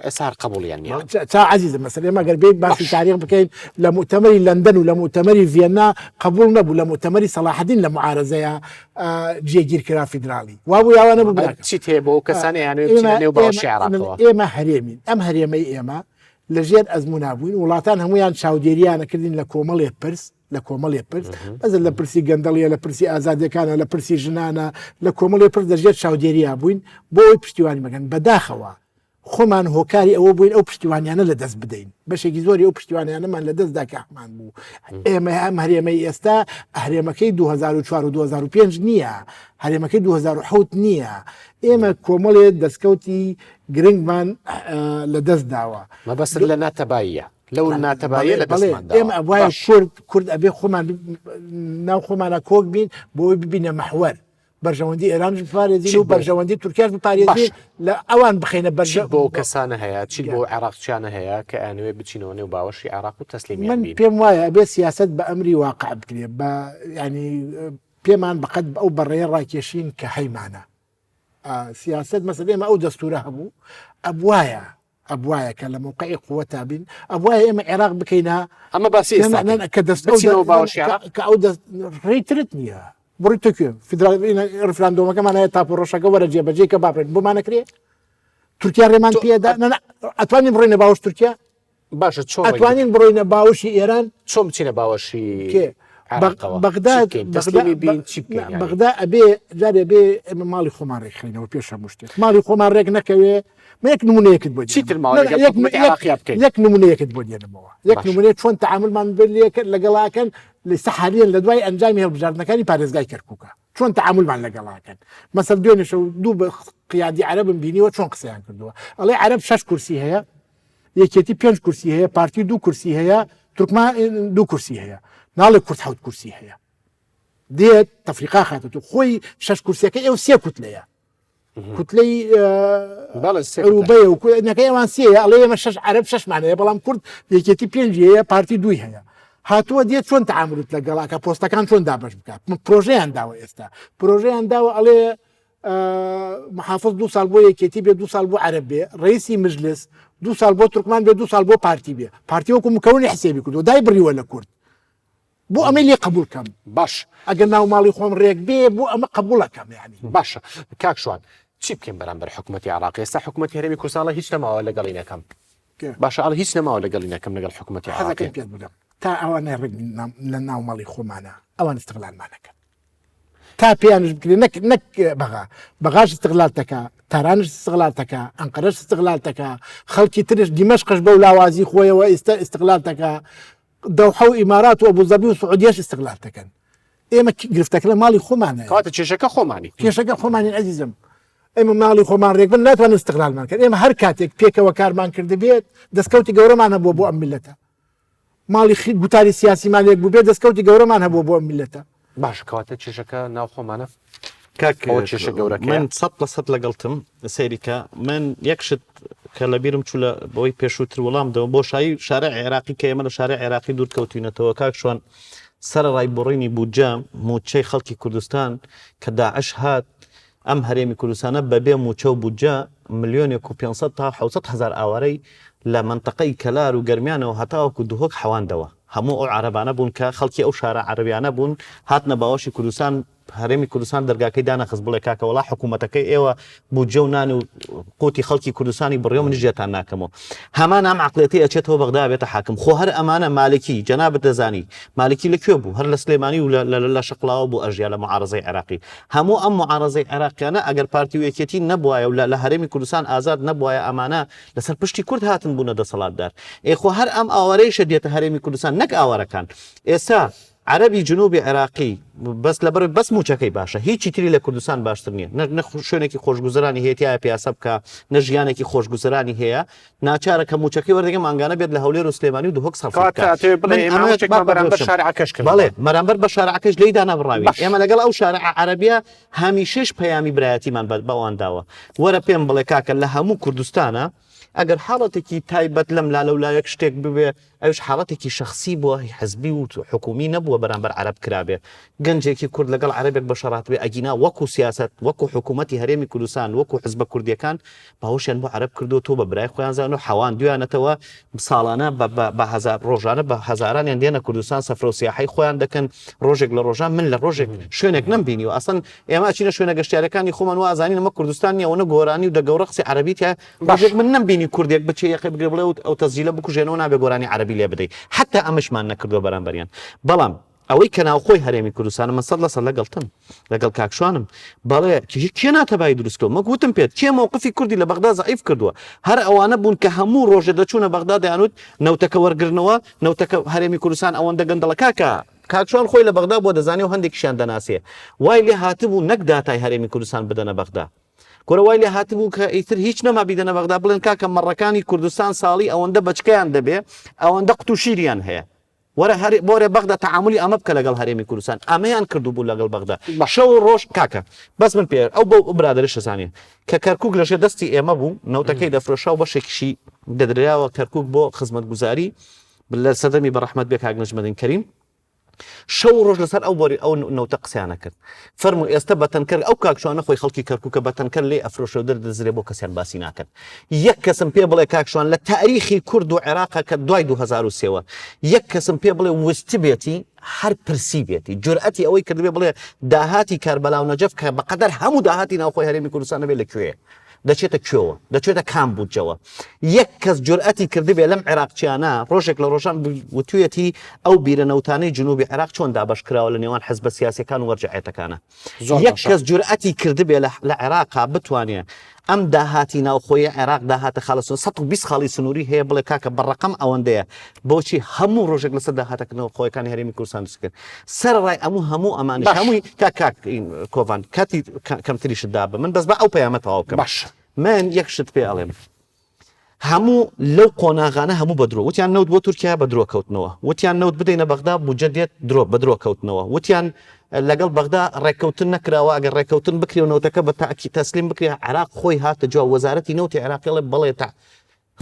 ئێستا هەر قبوڵیان نییە. چا عەزیزم مەسەلەن ئێمە گەر بێین باسی تاریخ بکەین لە موتەمەری لەندەن و لە موتەمەری ڤیەننا قبوڵ نەبوو لە موتەمەری سەڵاحەدین لە معارەزەیە جێگیر کرا فیدراڵی وابوو یاوە نەبوو براکەم. چیت هەیە بۆ ئەو کەسانەی ئەیانەوێت بچنە نێو باوەشی عێراقەوە؟ ئێمە هەرێمین ئەم هەرێمەی ئێمە لەژێر ئەزموونا بووین وڵاتان هەمویان چاودێریانە کردین لە کۆمەڵێ پرس لە کۆمەڵێ پرس بەزە لە پرسی گەندەڵیە لە پرسی ئازادیەکانە لە پرسی ژنانە لە کۆمەڵێ پرس لەژێر چاودێریا بووین بۆ ئەوەی پشتیوانی بکەن بەداخەوە خۆمان هۆکاری ئەوە بووین ئەو پشتیوانیانە لە دەست بدەین بەشێکی زۆری ئەو پشتیوانیانەمان لە دەستدا کە هەمان بوو ئێمە ئەم هەرێمەی ئێستا هەرێمەکەی 2004 و 2005 نییە هەرێمەکەی 2007 نییە ئێمە کۆمەڵێ دەستکەوتی گرنگمان لە دەست داوە مەبەست لە ناتەباییە لەو ناتەباییە لە دەستمان داوە ئێمە ئەبوایە کورد کورد ئەبێ خۆمان ناو خۆمانە کۆک بین بۆی ببینە محوەر بەرژەوەندی ئێرانش بپارێزین و بەرژەوەندی تورکیاش بپارێزین لە ئەوان بخینە بەرژە بۆ کەسانە هەیە چی بۆ عێراقچیانە هەیە کە ئەیانەوێ بچینەوە نێو باوەشی عێراق و تەسلیمیان من بین؟ پێم وایە ئەبێ سیاسەت بە ئەمری واقع بکرێ بە ینی پێمان بەقەت ئەو بەڕێیە ڕاکێشین کە هەیمانە سیاسەت مەسەلەن ئێمە ئەو دەستورە هەبوو ئەبوایە ئەبوایە کە لە مەوقعی قوەتا بین ئەبوایە ئێمە عێراق بکەینە ئەمە باسی ئێستا نە، نە، کە دەست ئەو بچینەوە دە- باوەشی عێراق؟ کە ئەو دەست ڕێی ترت نییە بڕی تۆ کوێ فیدرال ڕفراندۆمەکەمان هەیە تاپۆ ڕەشەکە وەرە جێبەجێ کە با بڕێن بۆمان نەکرێ تورکیا ڕێمان تۆ- پێدا نە، نە، ئەتوانین بڕۆینە باوەش تورکیا باشە چۆن ڕێی ئەتوانین بڕۆینە باوەشی ئێران چۆن بچینە باوەشی کێ عێراقەوە؟ بەغدا چی بکەین؟ تەسلیمی بین چی بکەین یانی؟ بەغدا ئەبێ جارێ بێ ئێمە ماڵی خۆمان ڕێکخەینەوە پێش هەموو شتێک ماڵی خۆمان ڕێک نەکەوێ من یەک نمونەیەکت بۆ چیتر دێنم. ماوە نە، لەگەڵ یەک حکومەتی یەک- عێراقیا بکەین؟ یەک نمونەیەکت بۆ دێنمەوە یەک باشە. نمونەیە چۆن تەعاملمان بێ لێکە لەگەڵاکەن لە حالیەن لە دوای ئەنجامی هەڵبژاردنەکانی پارێزگای کەرکووکە چۆن تەعاملمان لەگەڵاکەن مەسەل دوێنێ شەو دوو بە قیادی عەرەبم بینیوە چۆن قسەیان کردووە ئەڵێ عەرەب شەش کورسی هەیە یەکێتی پێنج کورسی هەیە پارتی دوو کورسی هەیە تورکمان دوو کورسی هەیە ناڵێ کورد حەوت کورسی هەیە دێت تەفریقا خاتە خۆی شەش کورسیەکە ئێو سێ کوتلەیە کوتلەی عروبەیە و نەکەی ئەوان سێیە ئەڵێ ئێمە شەش عەرەب شەشمان هەیە بەڵام کورد یەکێتی پێنجی هەیە پارتی دووی هەیە هاتووە دێت چۆن تعاملت لەگەڵاکە پۆستەکان چۆن دابش بکات پرۆژەیان داوە ئێستا پرۆژەیان داوە ئەڵێ محافظ دوو ساڵ بۆ یەکێتی بێ دوو ساڵ بۆ عەرەب بێ ڕئیسی مجلس دوو ساڵ بۆ تورکمان بێ دوو ساڵ بۆ پارتی بێ پارتی وەکو مکەونی حسێبی کردو دای بڕیوە لە کورد بۆ ئەمەی لێ قبول کەم باش ئەگەر ناو ماڵی خۆم ڕێک بێ بۆ ئەمە قبولەکەم یعنی باشە کاک شوان چی بکەین بەرامبەر حکوومەتی عراق ئێستا حکوومەتی هەرێمی کوردستان هیچ نەماوە لەگەڵی نەکەم باشە ئەڵ هیچ نەماوە لەگەڵی نەکەم لەگەڵ حکوومەتی عراقی پێت بدەم تا ئەوانە ڕێک لە ناو ماڵی خۆمانە ئەوان استغلالمانەکەن تا پێیانش بکرێ نەک نەک بەغا بەغاش استغلال دەکا تارانش استغلال دەکا ئەنقەرەش استغلال دەکا خەڵکی ترش دیمەشقش بەو لاوازی خۆیەوە ئێستا استغلال دەکا دەوحە و ئیمارات و ئەبوزەبی و سعودیەش استغلال دەکەن ئێمە گرفتەکە لە ماڵی خۆمانە کەواتە کێشەکە خۆمانی کێشەکە خۆمانین ئەزیزم ئێمە ماڵی خۆمان ڕێک بن ناتوانن استغلالمان کەن ئێمە هەر کاتێک پێکەوە کارمان کردبێت دەستکەوتی گەورەمان هەبووە بۆ ئەم میللەتە ماڵی خی گوتاری سیاسیمان یەک بووبێ دەستکەوتی گەورەمان هەبووە بۆ ئەم میللەتە. باشە کەواتە کێشەکە ناو خۆمانە؟ کاک ئەوە کێشە گەورەکەیە. من 100% لەگەڵتم سەیری کە من یەک شت کە لە بیرم چوو لە بەوەی پێشووتر وەڵام دەوە بۆشایی شارع عێراقی کە ئێمە لە شارع عێراقی دوور کەوتوینەتەوە کاک شوان سەرەڕای بڕینی بودجە مووچەی خەڵکی کوردستان کە داعش هات ئەم هەرێمی کوردستانە بەبێ مووچە و بودجە ملیۆنێک و 500 تا 600 هەزار ئاوارەی لە مەنتەقەی کەلار و گەرمیانەوە هەتاوەکو دهۆک حەواندەوە. هەموو ئەو عەرەبانە بوون کە خەڵکی ئەو شارە عەرەبیانە بوون هاتنە باوەشی کوردستان، هەرێمی کوردستان دەرگاکەی دانەخست بڵێ کاکە وەڵا حکوومەتەکەی ئێوە بودجە و نان و قوتی خەڵکی کوردستانی بڕیوە منیش جێتان ناکەمەوە. هەمان ئەم عەقڵیەتەی ئەچێتەوە بەغدا ئەبێتە حاکم. خۆ هەر ئەمانە مالکی، جەنابت دەزانی مالکی لە کوێ بوو؟ هەر لە سلێمانی و لە شەقڵاوە بوو ئەژیا لە موعارەزەی عێراقی. هەموو ئەم موعارەزەی عێراقیانە ئەگەر پارتی و یەکێتی نەبوایە و لە هەرێمی کوردستان ئازاد نەبوایە ئەمانە لەسەر پشتی کورد هاتن بوونە دەسەڵاتدار. ئێ خۆ هەر ئەم ئاوارەیشە دێتە هەرێمی کوردستان نەک ئاوارەکان. ئێستا عەرەبی جنوبی عێراقی بەس لەبەر بەس موچەکەی باشە هیچی تری لە کوردستان باشتر نییە نە نە شوێنێکی خۆشگوزەرانی هەیە تیایا پیاسە بکا نە ژیانێکی خۆشگوزەرانی هەیە ناچارە کە موچەکەی وەردەگرێ مانگانە بێت لە هەولێر و سلێمانی و دهۆک سەرفی کەواتە بکا ئەتەوێ بڵێ من ئێمە ئەمەوێت موچێکمان با بەرامبەر بەڕێوە بچم شارعەکەش کردووە بەڵێ بەرامبەر بە شارعەکەش لێی دانابڕاوین باش ئێمە لەگەڵ ئەو شارعە عەرەبیە هەمیشەش پەیامی برایەتیمان بە بەوان داوە وەرە پێم بڵێ کاکە لە هەموو کوردستانە ئەگەر حاڵەتێکی تایبەت لەم لا لەو لایەک شتێک ببێ ئەویش حاڵەتێکی شەخسی بووە حزبی و حکومی نەبووە بەرامبەر عەرەب کرابێ گەنجێکی کورد لەگەڵ عەرەبێک بە شەڕ هاتبێ ئەگینا وەکو سیاسەت وەکو حکوومەتی هەرێمی کوردستان وەکو حزبە کوردیەکان باوەشیان بۆ عەرەب کردووە تۆ بە برای خۆیان زانن و حەواندویانەتەوە ساڵانە بە بە بە هەزار ڕۆژانە بە هەزارانیان دێنە کوردستان سەفرە و سیاحەی خۆیان دەکەن ڕۆژێک لە ڕۆژان من لە ڕۆژێک شوێنێک نەمبینیوە ئەسڵەن ئێمە ئەچینە شوێنە گەشتیارەکانی خۆمان وا ئەزانین ئەمە کوردستان نییە ئەوەنە گۆرانی و دەگە و ڕەقسی عەرەبی تیا ڕۆژێک من نەمبینی کوردێک بچێ یەقەی بگرێ بڵێ ئەو تەسجیلە بکوژێنەوە نابێ گۆرانی عەرەبی لێ بدەی حەتا ئەمەشمان نەکردووە بەرامبەریان بەڵام ئەوەی کە ناوخۆی هەرێمی کوردستانە من 100% لەگەڵتم لەگەڵ کاک شوانم بەڵێ کێ ناتەبایی دروست کردووە مەک وتم پێت کێ مەوقفی کوردی لە بەغدا زەعیف کردووە هەر ئەوانە بوون کە هەموو ڕۆژێ دەچوونە بەغدا دەیانوت نەوتەکە وەرگرنەوە نەوتەکە هەرێمی کوردستان ئەوەندە گەندەڵە کاکە کاک شوان خۆی لە بەغدا بووە دەزانێ و هەندێکیشیان دەناسێ وای لێ هاتبوو نەک داتای هەرێمی کوردستان بدەنە بەغدا کورە وای لێ هاتبوو کە ئیتر هیچ نەما بیدەنە بەغدا بڵێن کاکە مەڕەکانی کوردستان ساڵی ئەوەندە بەچکەیان دەبێ ئەوەندە قوتو شیریان هەیە وەرە هەر بۆرە بەغدا تەعامولی ئەمە بکە لەگەڵ هەرێمی کوردستان ئەمەیان کردوو لەگەڵ بەغدا شەو و ڕۆژ کاکە بەس من پێ ئەو بەو برادەرش دەزانێ کە کەرکک لەژێر دەستی ئێمە بوو نەوتەکەی دەفرۆشا و بەشێکیشی دەدراوە کەرکک بۆ خزمەتگوزاری لە سەردەمی بەڕەحمەت بێ کاک نەجمەدین کەریم شەو و ڕۆژ لەسەر ئەو بۆری ئەو نەوتە قسەیانە کرد فەرموو ئێستا بە تەنکەر ئەو کاک شوانە خۆی خەڵکی کەرکووکە بە تەنکەر لێ ئەفرۆشێ و دەردەزرێ بۆ کەسیان باسی ناکەن یەک کەسم پێ بڵێ کاک شوان لە تاریخی کورد و عێراقە کە دوای 2003 وە یەک کەسم پێ بڵێ وستبێتی هەر پرسی بێتی جورئەتی ئەوەی کردبێ بڵێ داهاتی کەربەلا و نەجەف کە بەقەدەر هەموو داهاتی ناوخۆی هەرێمی کوردستان نەبێ لە کوێیە دەچێتە کوێوە؟ دەچێتە کام بودجەوە؟ یەک کەس جورئەتی کردبێ لەم عێراقچیانە ڕۆژێک لە ڕۆژان وتویەتی ئەو بیرە نەوتانەی جنوبی عێراق چۆن دابەش کراوە لە نێوان حزبە سیاسیەکان و مەرجەعیەتەکانە؟ یەک کەس جورئەتی کردبێ لە عێراقا بتوانێ ئەم داهاتی ناوخۆیی عێراق داهاتە خاڵە 120 خاڵی سنووری هەیە بڵێ کاکە بە ڕەقەم ئەوەندەیە بۆچی هەموو ڕۆژێک لەسەر داهاتە ناوخۆیەکانی هەرێمی کوردستان دروست کرد سەرەڕای ئەموو هەموو ئەمانیش باش. هەمووی کاک کاک کۆڤان کاتی کەمتریشت دا بە من بەس با ئەو پەیامە تەواو بکەم باش. من یەک شت پێ ئەڵێم هەموو لەو قۆناغانە هەموو بە درۆ وتیان نەوت بۆ تورکیا بە درۆ کەوتنەوە وتیان نەوت بدەینە بەغدا بودجە دێت درۆ بە درۆ کەوتنەوە وتیان لەگەڵ بەغدا ڕێککەوتن نەکراوە ئەگەر ڕێککەوتن بکرێ و نەوتەکە بە تاکی تەسلیم بکرێ عێراق خۆی هاتە جواب وەزارەتی نەوتی عێراقی ئەڵێ بەڵێ تا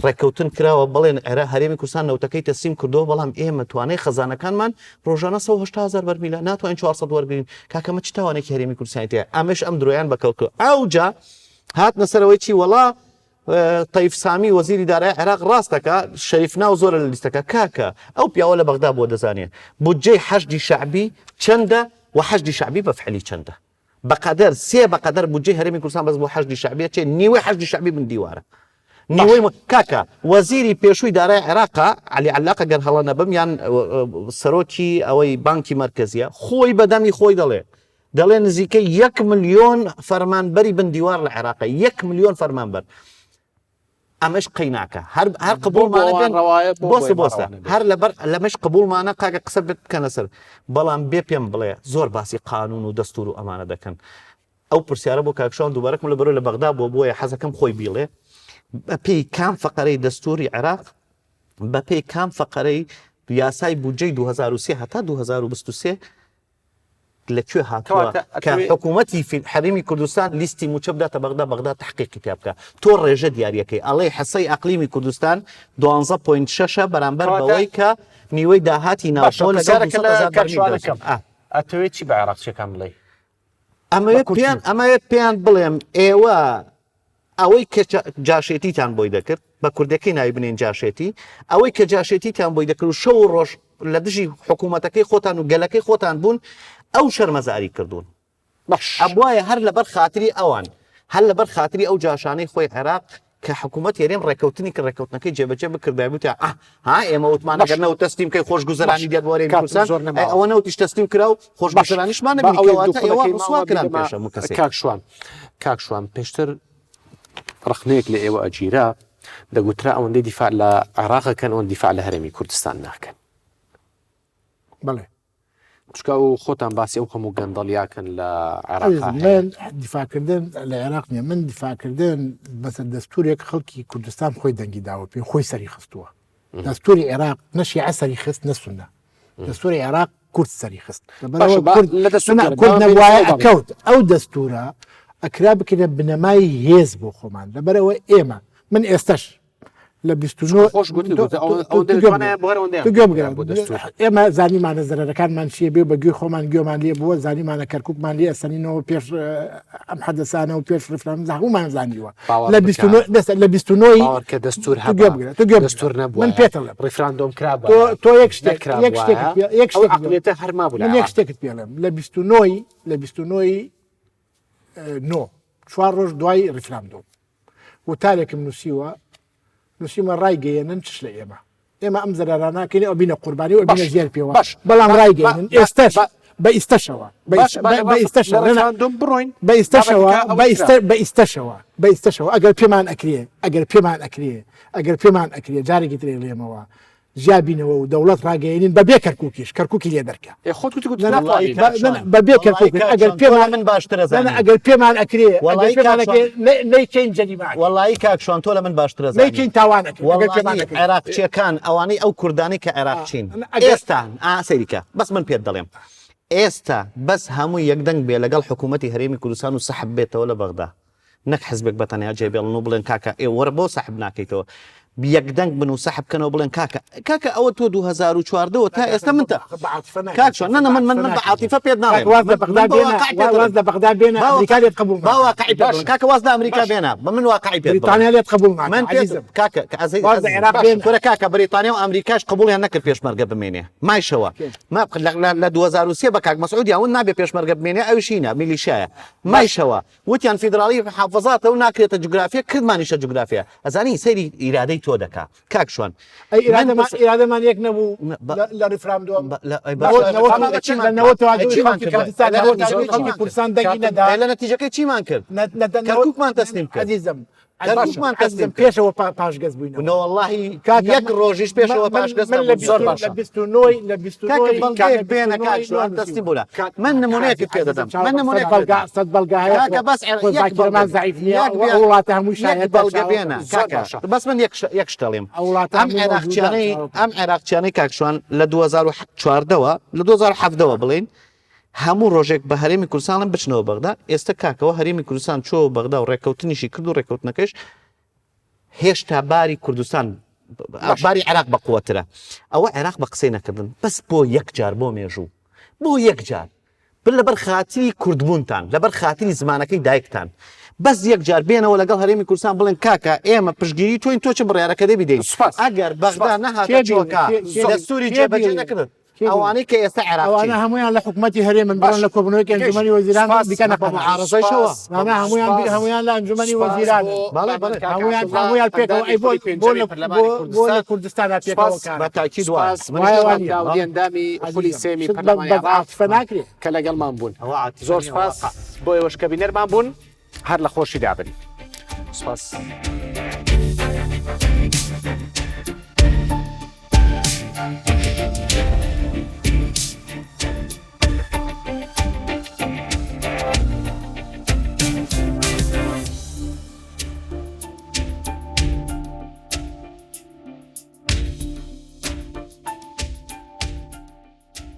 ڕێککەوتن کراوە بەڵێن عێرا هەرێمی کوردستان نەوتەکەی تەسلیم کردووە بەڵام ئێمە توانای خەزانەکانمان ڕۆژانە 180 هەزار بەرمیلە ناتوانین 400 وەرگرین کاکە ئەمە چ تاوانێکی هەرێمی کوردستانی تێیە ئەمەش ئەم درۆیان بەکەوتووە ئەوجا هاتنە سەرەوەی چی وەڵا تەیف سامی وەزیری دارای عێراق ڕاست دەکا شەریف ناو زۆرە لە لیستەکە کاکە ئەو پیاوە لە بەغدا بووە دەزانێ بودجەی حەشدی شەعبی چەندە و حەشدی شەعبی بە فعلی چەندە بەقەدەر سێ بەقەدەر بودجەی هەرێمی کوردستان بەس بۆ حەشدی شەعبی ئەچێ نیوەی حەشدی شەعبی بن دیوارە نیوەی کاکە وەزیری پێشووی دارای عێراقا عەلی عەلاق گەر هەڵە نەبم یان سەرۆکی ئەوەی بانکی مەرکەزیە خۆی بەدەمی خۆی دەڵێ دەڵێ نزیکەی یەک ملیۆن فەرمانبەری بن دیوار لە عێراقە یەک ملیۆن فەرمانبەر ئەمەش قەیناکە هەر هەر قبوڵمانە بێن ڕەوایە بۆ بۆستە بۆ بۆستە ڕەوانە بێت. هەر لەبەر لەمەش قبوڵمانە کاکە قسە بێت بکەنە سەر بەڵام بێ پێم بڵێ زۆر باسی قانون و دەستور و ئەمانە دەکەن ئەو پرسیارە بۆ کاک شوان دووبارەکم لە بەرەو لە بەغدا بووە بۆیە حەزەکەم خۆی بیڵێ بەپێی کام فەقەرەی دەستوری عێراق بەپێی کام فەقەرەی یاسای بودجەی 2003 هەتا 2023 لە کوێ هاتووە کە حکوومەتی هەرێمی کوردستان لیستی مووچە بداتە بەغدا بەغدا تحقیقی تیا بکە تۆ ڕێژە دیارەکەی ئەڵێ حەسەی ئەقلیمی کوردستان 12.6 بەرامبەر بەوەی کە نیوەی داهاتی ناوخۆ لەگەڵ ئەتەوێت چی بە عێراقچیەکان بڵێ ئەمەوێت پێیان ئەمەوێت پێیان بڵێم ئێوە ئەوەی کە جاشێتیتان بۆی دەکرد بە کوردەکەی ناوی بنێن جاشێتی ئەوەی کە جاشێتیتان بۆی دەکرد و شەو و ڕۆژ لە دژی حکوومەتەکەی خۆتان و گەلەکەی خۆتان بوون ئەو شەرمەزاری کردوون باش ئەبوایە هەر لەبەر خاتری ئەوان هەر لەبەر خاتری ئەو جاشانەی خۆی عێراق کە حکوومەت هەرێم ڕێککەوتنی کە ڕێککەوتنەکەی جێبەجێ بکردای بوتە ئاه ها ئێمە وتمان ئەگەر نەوت تەسلیم کەی خۆشگوزەرانی دێت بۆ هەرێمی کاتم کوردستان زۆر ئەی نەماوە. ئەوە نەوتیش تەسلیم کرا و باش خۆشگوزەرانیشمان با نەبینی ئەوەی دوو کەواتە ئێوە خولەکەی ڕسوا ماوە کران بیدەمە پێش هەموو کەسێک کاک شوان کاک شوان پێشتر ڕەخنەیەک لە ئێوە ئەگیرا دەگوترا ئەوەندەی دیفاع لە عێراق ئەکەن ئەوەند دیفاع لە هەرێمی کوردستان ناکەن. بەڵێ. چونکە ئەو خۆتان باسی ئەو هەموو گەندەڵیاکەن لە عێراقا هەیە. من دیفاعکردن لە عێراق نییە من دیفاعکردن بەسەر دەستورێک خەڵکی کوردستان خۆی دەنگی داوە پێ خۆی سەری خستووە دەستوری عێراق نە شیعە سەری خست نە سونە دەستوری عێراق کورد سەری خست باشە با لە دەستور لەبەرئەوە کورد با بێینە نەبوایە سەر بابەت. ئەکەوت ئەو دەستورە ئەکرا بکرێ بنەمای هێز بۆ خۆمان لەبەرئەوە ئێمە من ئێستەش. لە 29 خۆش گوتت گوتت ئەوەندە لە بۆ هەر ئەوەندەیان تۆ گوێ بگرە بۆ دەستوور. ئێمە زانیمانە زەرەرەکانمان چییە بێ بە گوێی خۆمان گوێمان لێ بووە زانیمانە کەرکووکمان لێ ئەسەنینەوە پێش ئەم حەدەسانە و پێش ڕیفراندۆم هەموومان زانیوە باوەڕ لە بکە. 29 دەست لە 29 باوەڕ کە دەستوور تۆ گوێ هەبا بگرە تۆ گوێ بگرە دەستوور نەبووایە من پێتەڵێم ڕیفراندۆم تۆ کرابایە تۆ یەک شتێک یەک شتێکت نەکرابوایە پێ یەک ئەو شتێکت پێ عەقڵیەتە هەر مابوو لە من یەک عێراق. شتێکت پێ ئەڵێم لە 29 لە 29 نۆ چوار ڕۆژ دوای ڕیفراندۆم وتارێکم نووسیوە نووسیمە ڕایگەیەنن چش لە ئێمە ئێمە ئەم زەراراناکەین ئەو بینە قوربانی و بینە ژێر پێوە باش بەڵام ڕایگەیەنن ئێستاش بە ئیستەشەوە بە ئیستەشەوە بڕۆین بە ئیستەشەوە بە ئیستەشەوە بە ئیستەشەوە ئەگەر پێمان ئەکرێ ئەگەر پێمان ئەکرێ ئەگەر پێمان ئەکرێ جارێکی ترێ لێمەوە جیا بینەوە و دەوڵەت ڕاگەیەنین بە بێ کەرکوکیش کەرکوکی لێ دەرکە. ئێ خۆت وتی گوتت ناتوانین. بە بێ کەرکوک ئەگەر پێمان من باشتر ئەزانی. ئەگەر پێمان ئەکرێ ئەگەر پێمان ئەکرێ نەیکەین جەریمە ئەکەین. وەڵایی کاک شوان تۆ لە من باشتر ئەزانی. نەیکەین تاوان ئەکەین ئەگەر پێمان ئەکرێ. عێراقچیەکان ئەوانەی ئەو کوردانەی کە عێراقچین ئێستا ئا سەیری کە بەس من پێت دەڵێم ئێستا بەس هەموو یەکدەنگ بێ لەگەڵ حکوومەتی هەرێمی کوردستان و سەحب بێتەوە لە بەغدا نەک حزبێک بە تەنیا جێ بێڵن و بڵێن کاکە ئێ وەرە بۆ سەحب ناکەیتەوە یەک دەنگ بن و سەحب بکەنەوە بڵێن کاکە کاکە ئەوە تۆ 2014 ەوە تا ئێستا من کاک چۆن نە من من من بە عاتیفە پێت ناڵێم واز لە بەغدا بێنە واز لە بەغدا بێنە ئەمریکا لێت قبوڵ با واقعی پێت بڵێم کاکە واز لە ئەمریکا بێنە بە من واقعی پێت بریتانیا لێت قبوڵ ناکات من پێت کاکە عەزیز واز لە عێراق بێنە کورە کاکە بریتانیا و ئەمریکاش قبوڵیان نەکرد پێشمەرگە بمێنێ مایشەوە ما لە 2003 بە کاک مەسعودیان وت نابێ پێشمەرگە بمێنێ ئەویشینە میلیشایە مایشەوە وتیان فیدراڵی محافەزاتە و ناکرێتە جوگرافیا کردمانیشە جوگرافیا ئەزانی سەیری ئیرادەی تۆ دەکا کاک شوان ئەی ئیرادەمان ئیرادەمان یەک نەبوو لە ڕیفراندۆم کوردستان دەنگی نەدا لە نەتیجەکەی چیمان کرد کەرکوکمان تەسلیم کرد عەزیزم کەرکوکمان تەسلیم کرد پێشەوە پاشگەز بووینەوە نەوەڵڵاهی یەک ڕۆژیش پێشەوە پاشگەز من لە زۆر باشە لە 29 لە 29 کاکە بەڵگەیەک بێنە کاک شوان تەسلیم بوونە من نمونەیەکت پێ دەدەم من نمونەیەک بەڵگە سەد بەڵگە هەیە کاکە بەس خۆ زاکیرەمان زەعیف نییە ئەو وڵاتە هەمووی یەک شایەتە بەڵگە بێنە کاکە بەس من یەک شت دەڵێم ئەو وڵاتە ئەم هەمووی عێراقچیانەی مەوجودە. ئەم عێراقچیانەی کاک شوان لە 2014ەوە لە 2017ەوە بڵێین هەموو ڕۆژێک بە هەرێمی کوردستان بچنەوە بەغدا ئێستا کاکەوە هەرێمی کوردستان چۆوە بەغدا و ڕێککەوتنیشی کرد و ڕێککەوتنەکەش هێشتا باری کوردستان باری عێراق بەقوەترە ئەوە عێراق بە قسەی نەکردن بەس بۆ یەک جار بۆ مێژوو بۆ یەک جار بن لەبەر خاتری کوردبوونتان لەبەر خاتری زمانەکەی دایکتان بەس یەک جار بێنەوە لەگەڵ هەرێمی کوردستان بڵێن کاکە ئێمە پشتگیری تۆین تۆ چ بڕیارەکە دەبی دەین سوپاس. ئەگەر بەغدا نەهاتە کێ چۆکا بینێ؟ کێ- دەستوری کێ جێبەجێ بینێ؟ نەکردن کێ بینێ؟ ئەوانەی کە ئێستا ئەوانە عێراقچین هەمویان لە حکوومەتی هەرێمن بڕۆن لە کۆبوونەوەی ئەنجومەنی وەزیران سوپاس. بیکەنە بە معارەزەیشەوە. ئەوانە هەمویان هەمویان لە ئەنجومەنی وەزیران بەڵێ، بەڵێ. هەمویان هەمویان پێکەوە ئەی بۆ بۆ لە بۆ لە کوردستانە پێکەوە کار بە تاکید وایە. سوپاس منیش وایە وایە وانیە. داودی ئەندامی خولی سێمی شت بە پەرلەمانی بە عێراق عاتیفە ناکرێ کە لەگەڵمان بوون ئەوە عاتیفە زۆر نییە، سوپاس واقع. بۆ ئێوەش کە بینەرمان بوون هەر لە خۆشیدا بن سوپاس.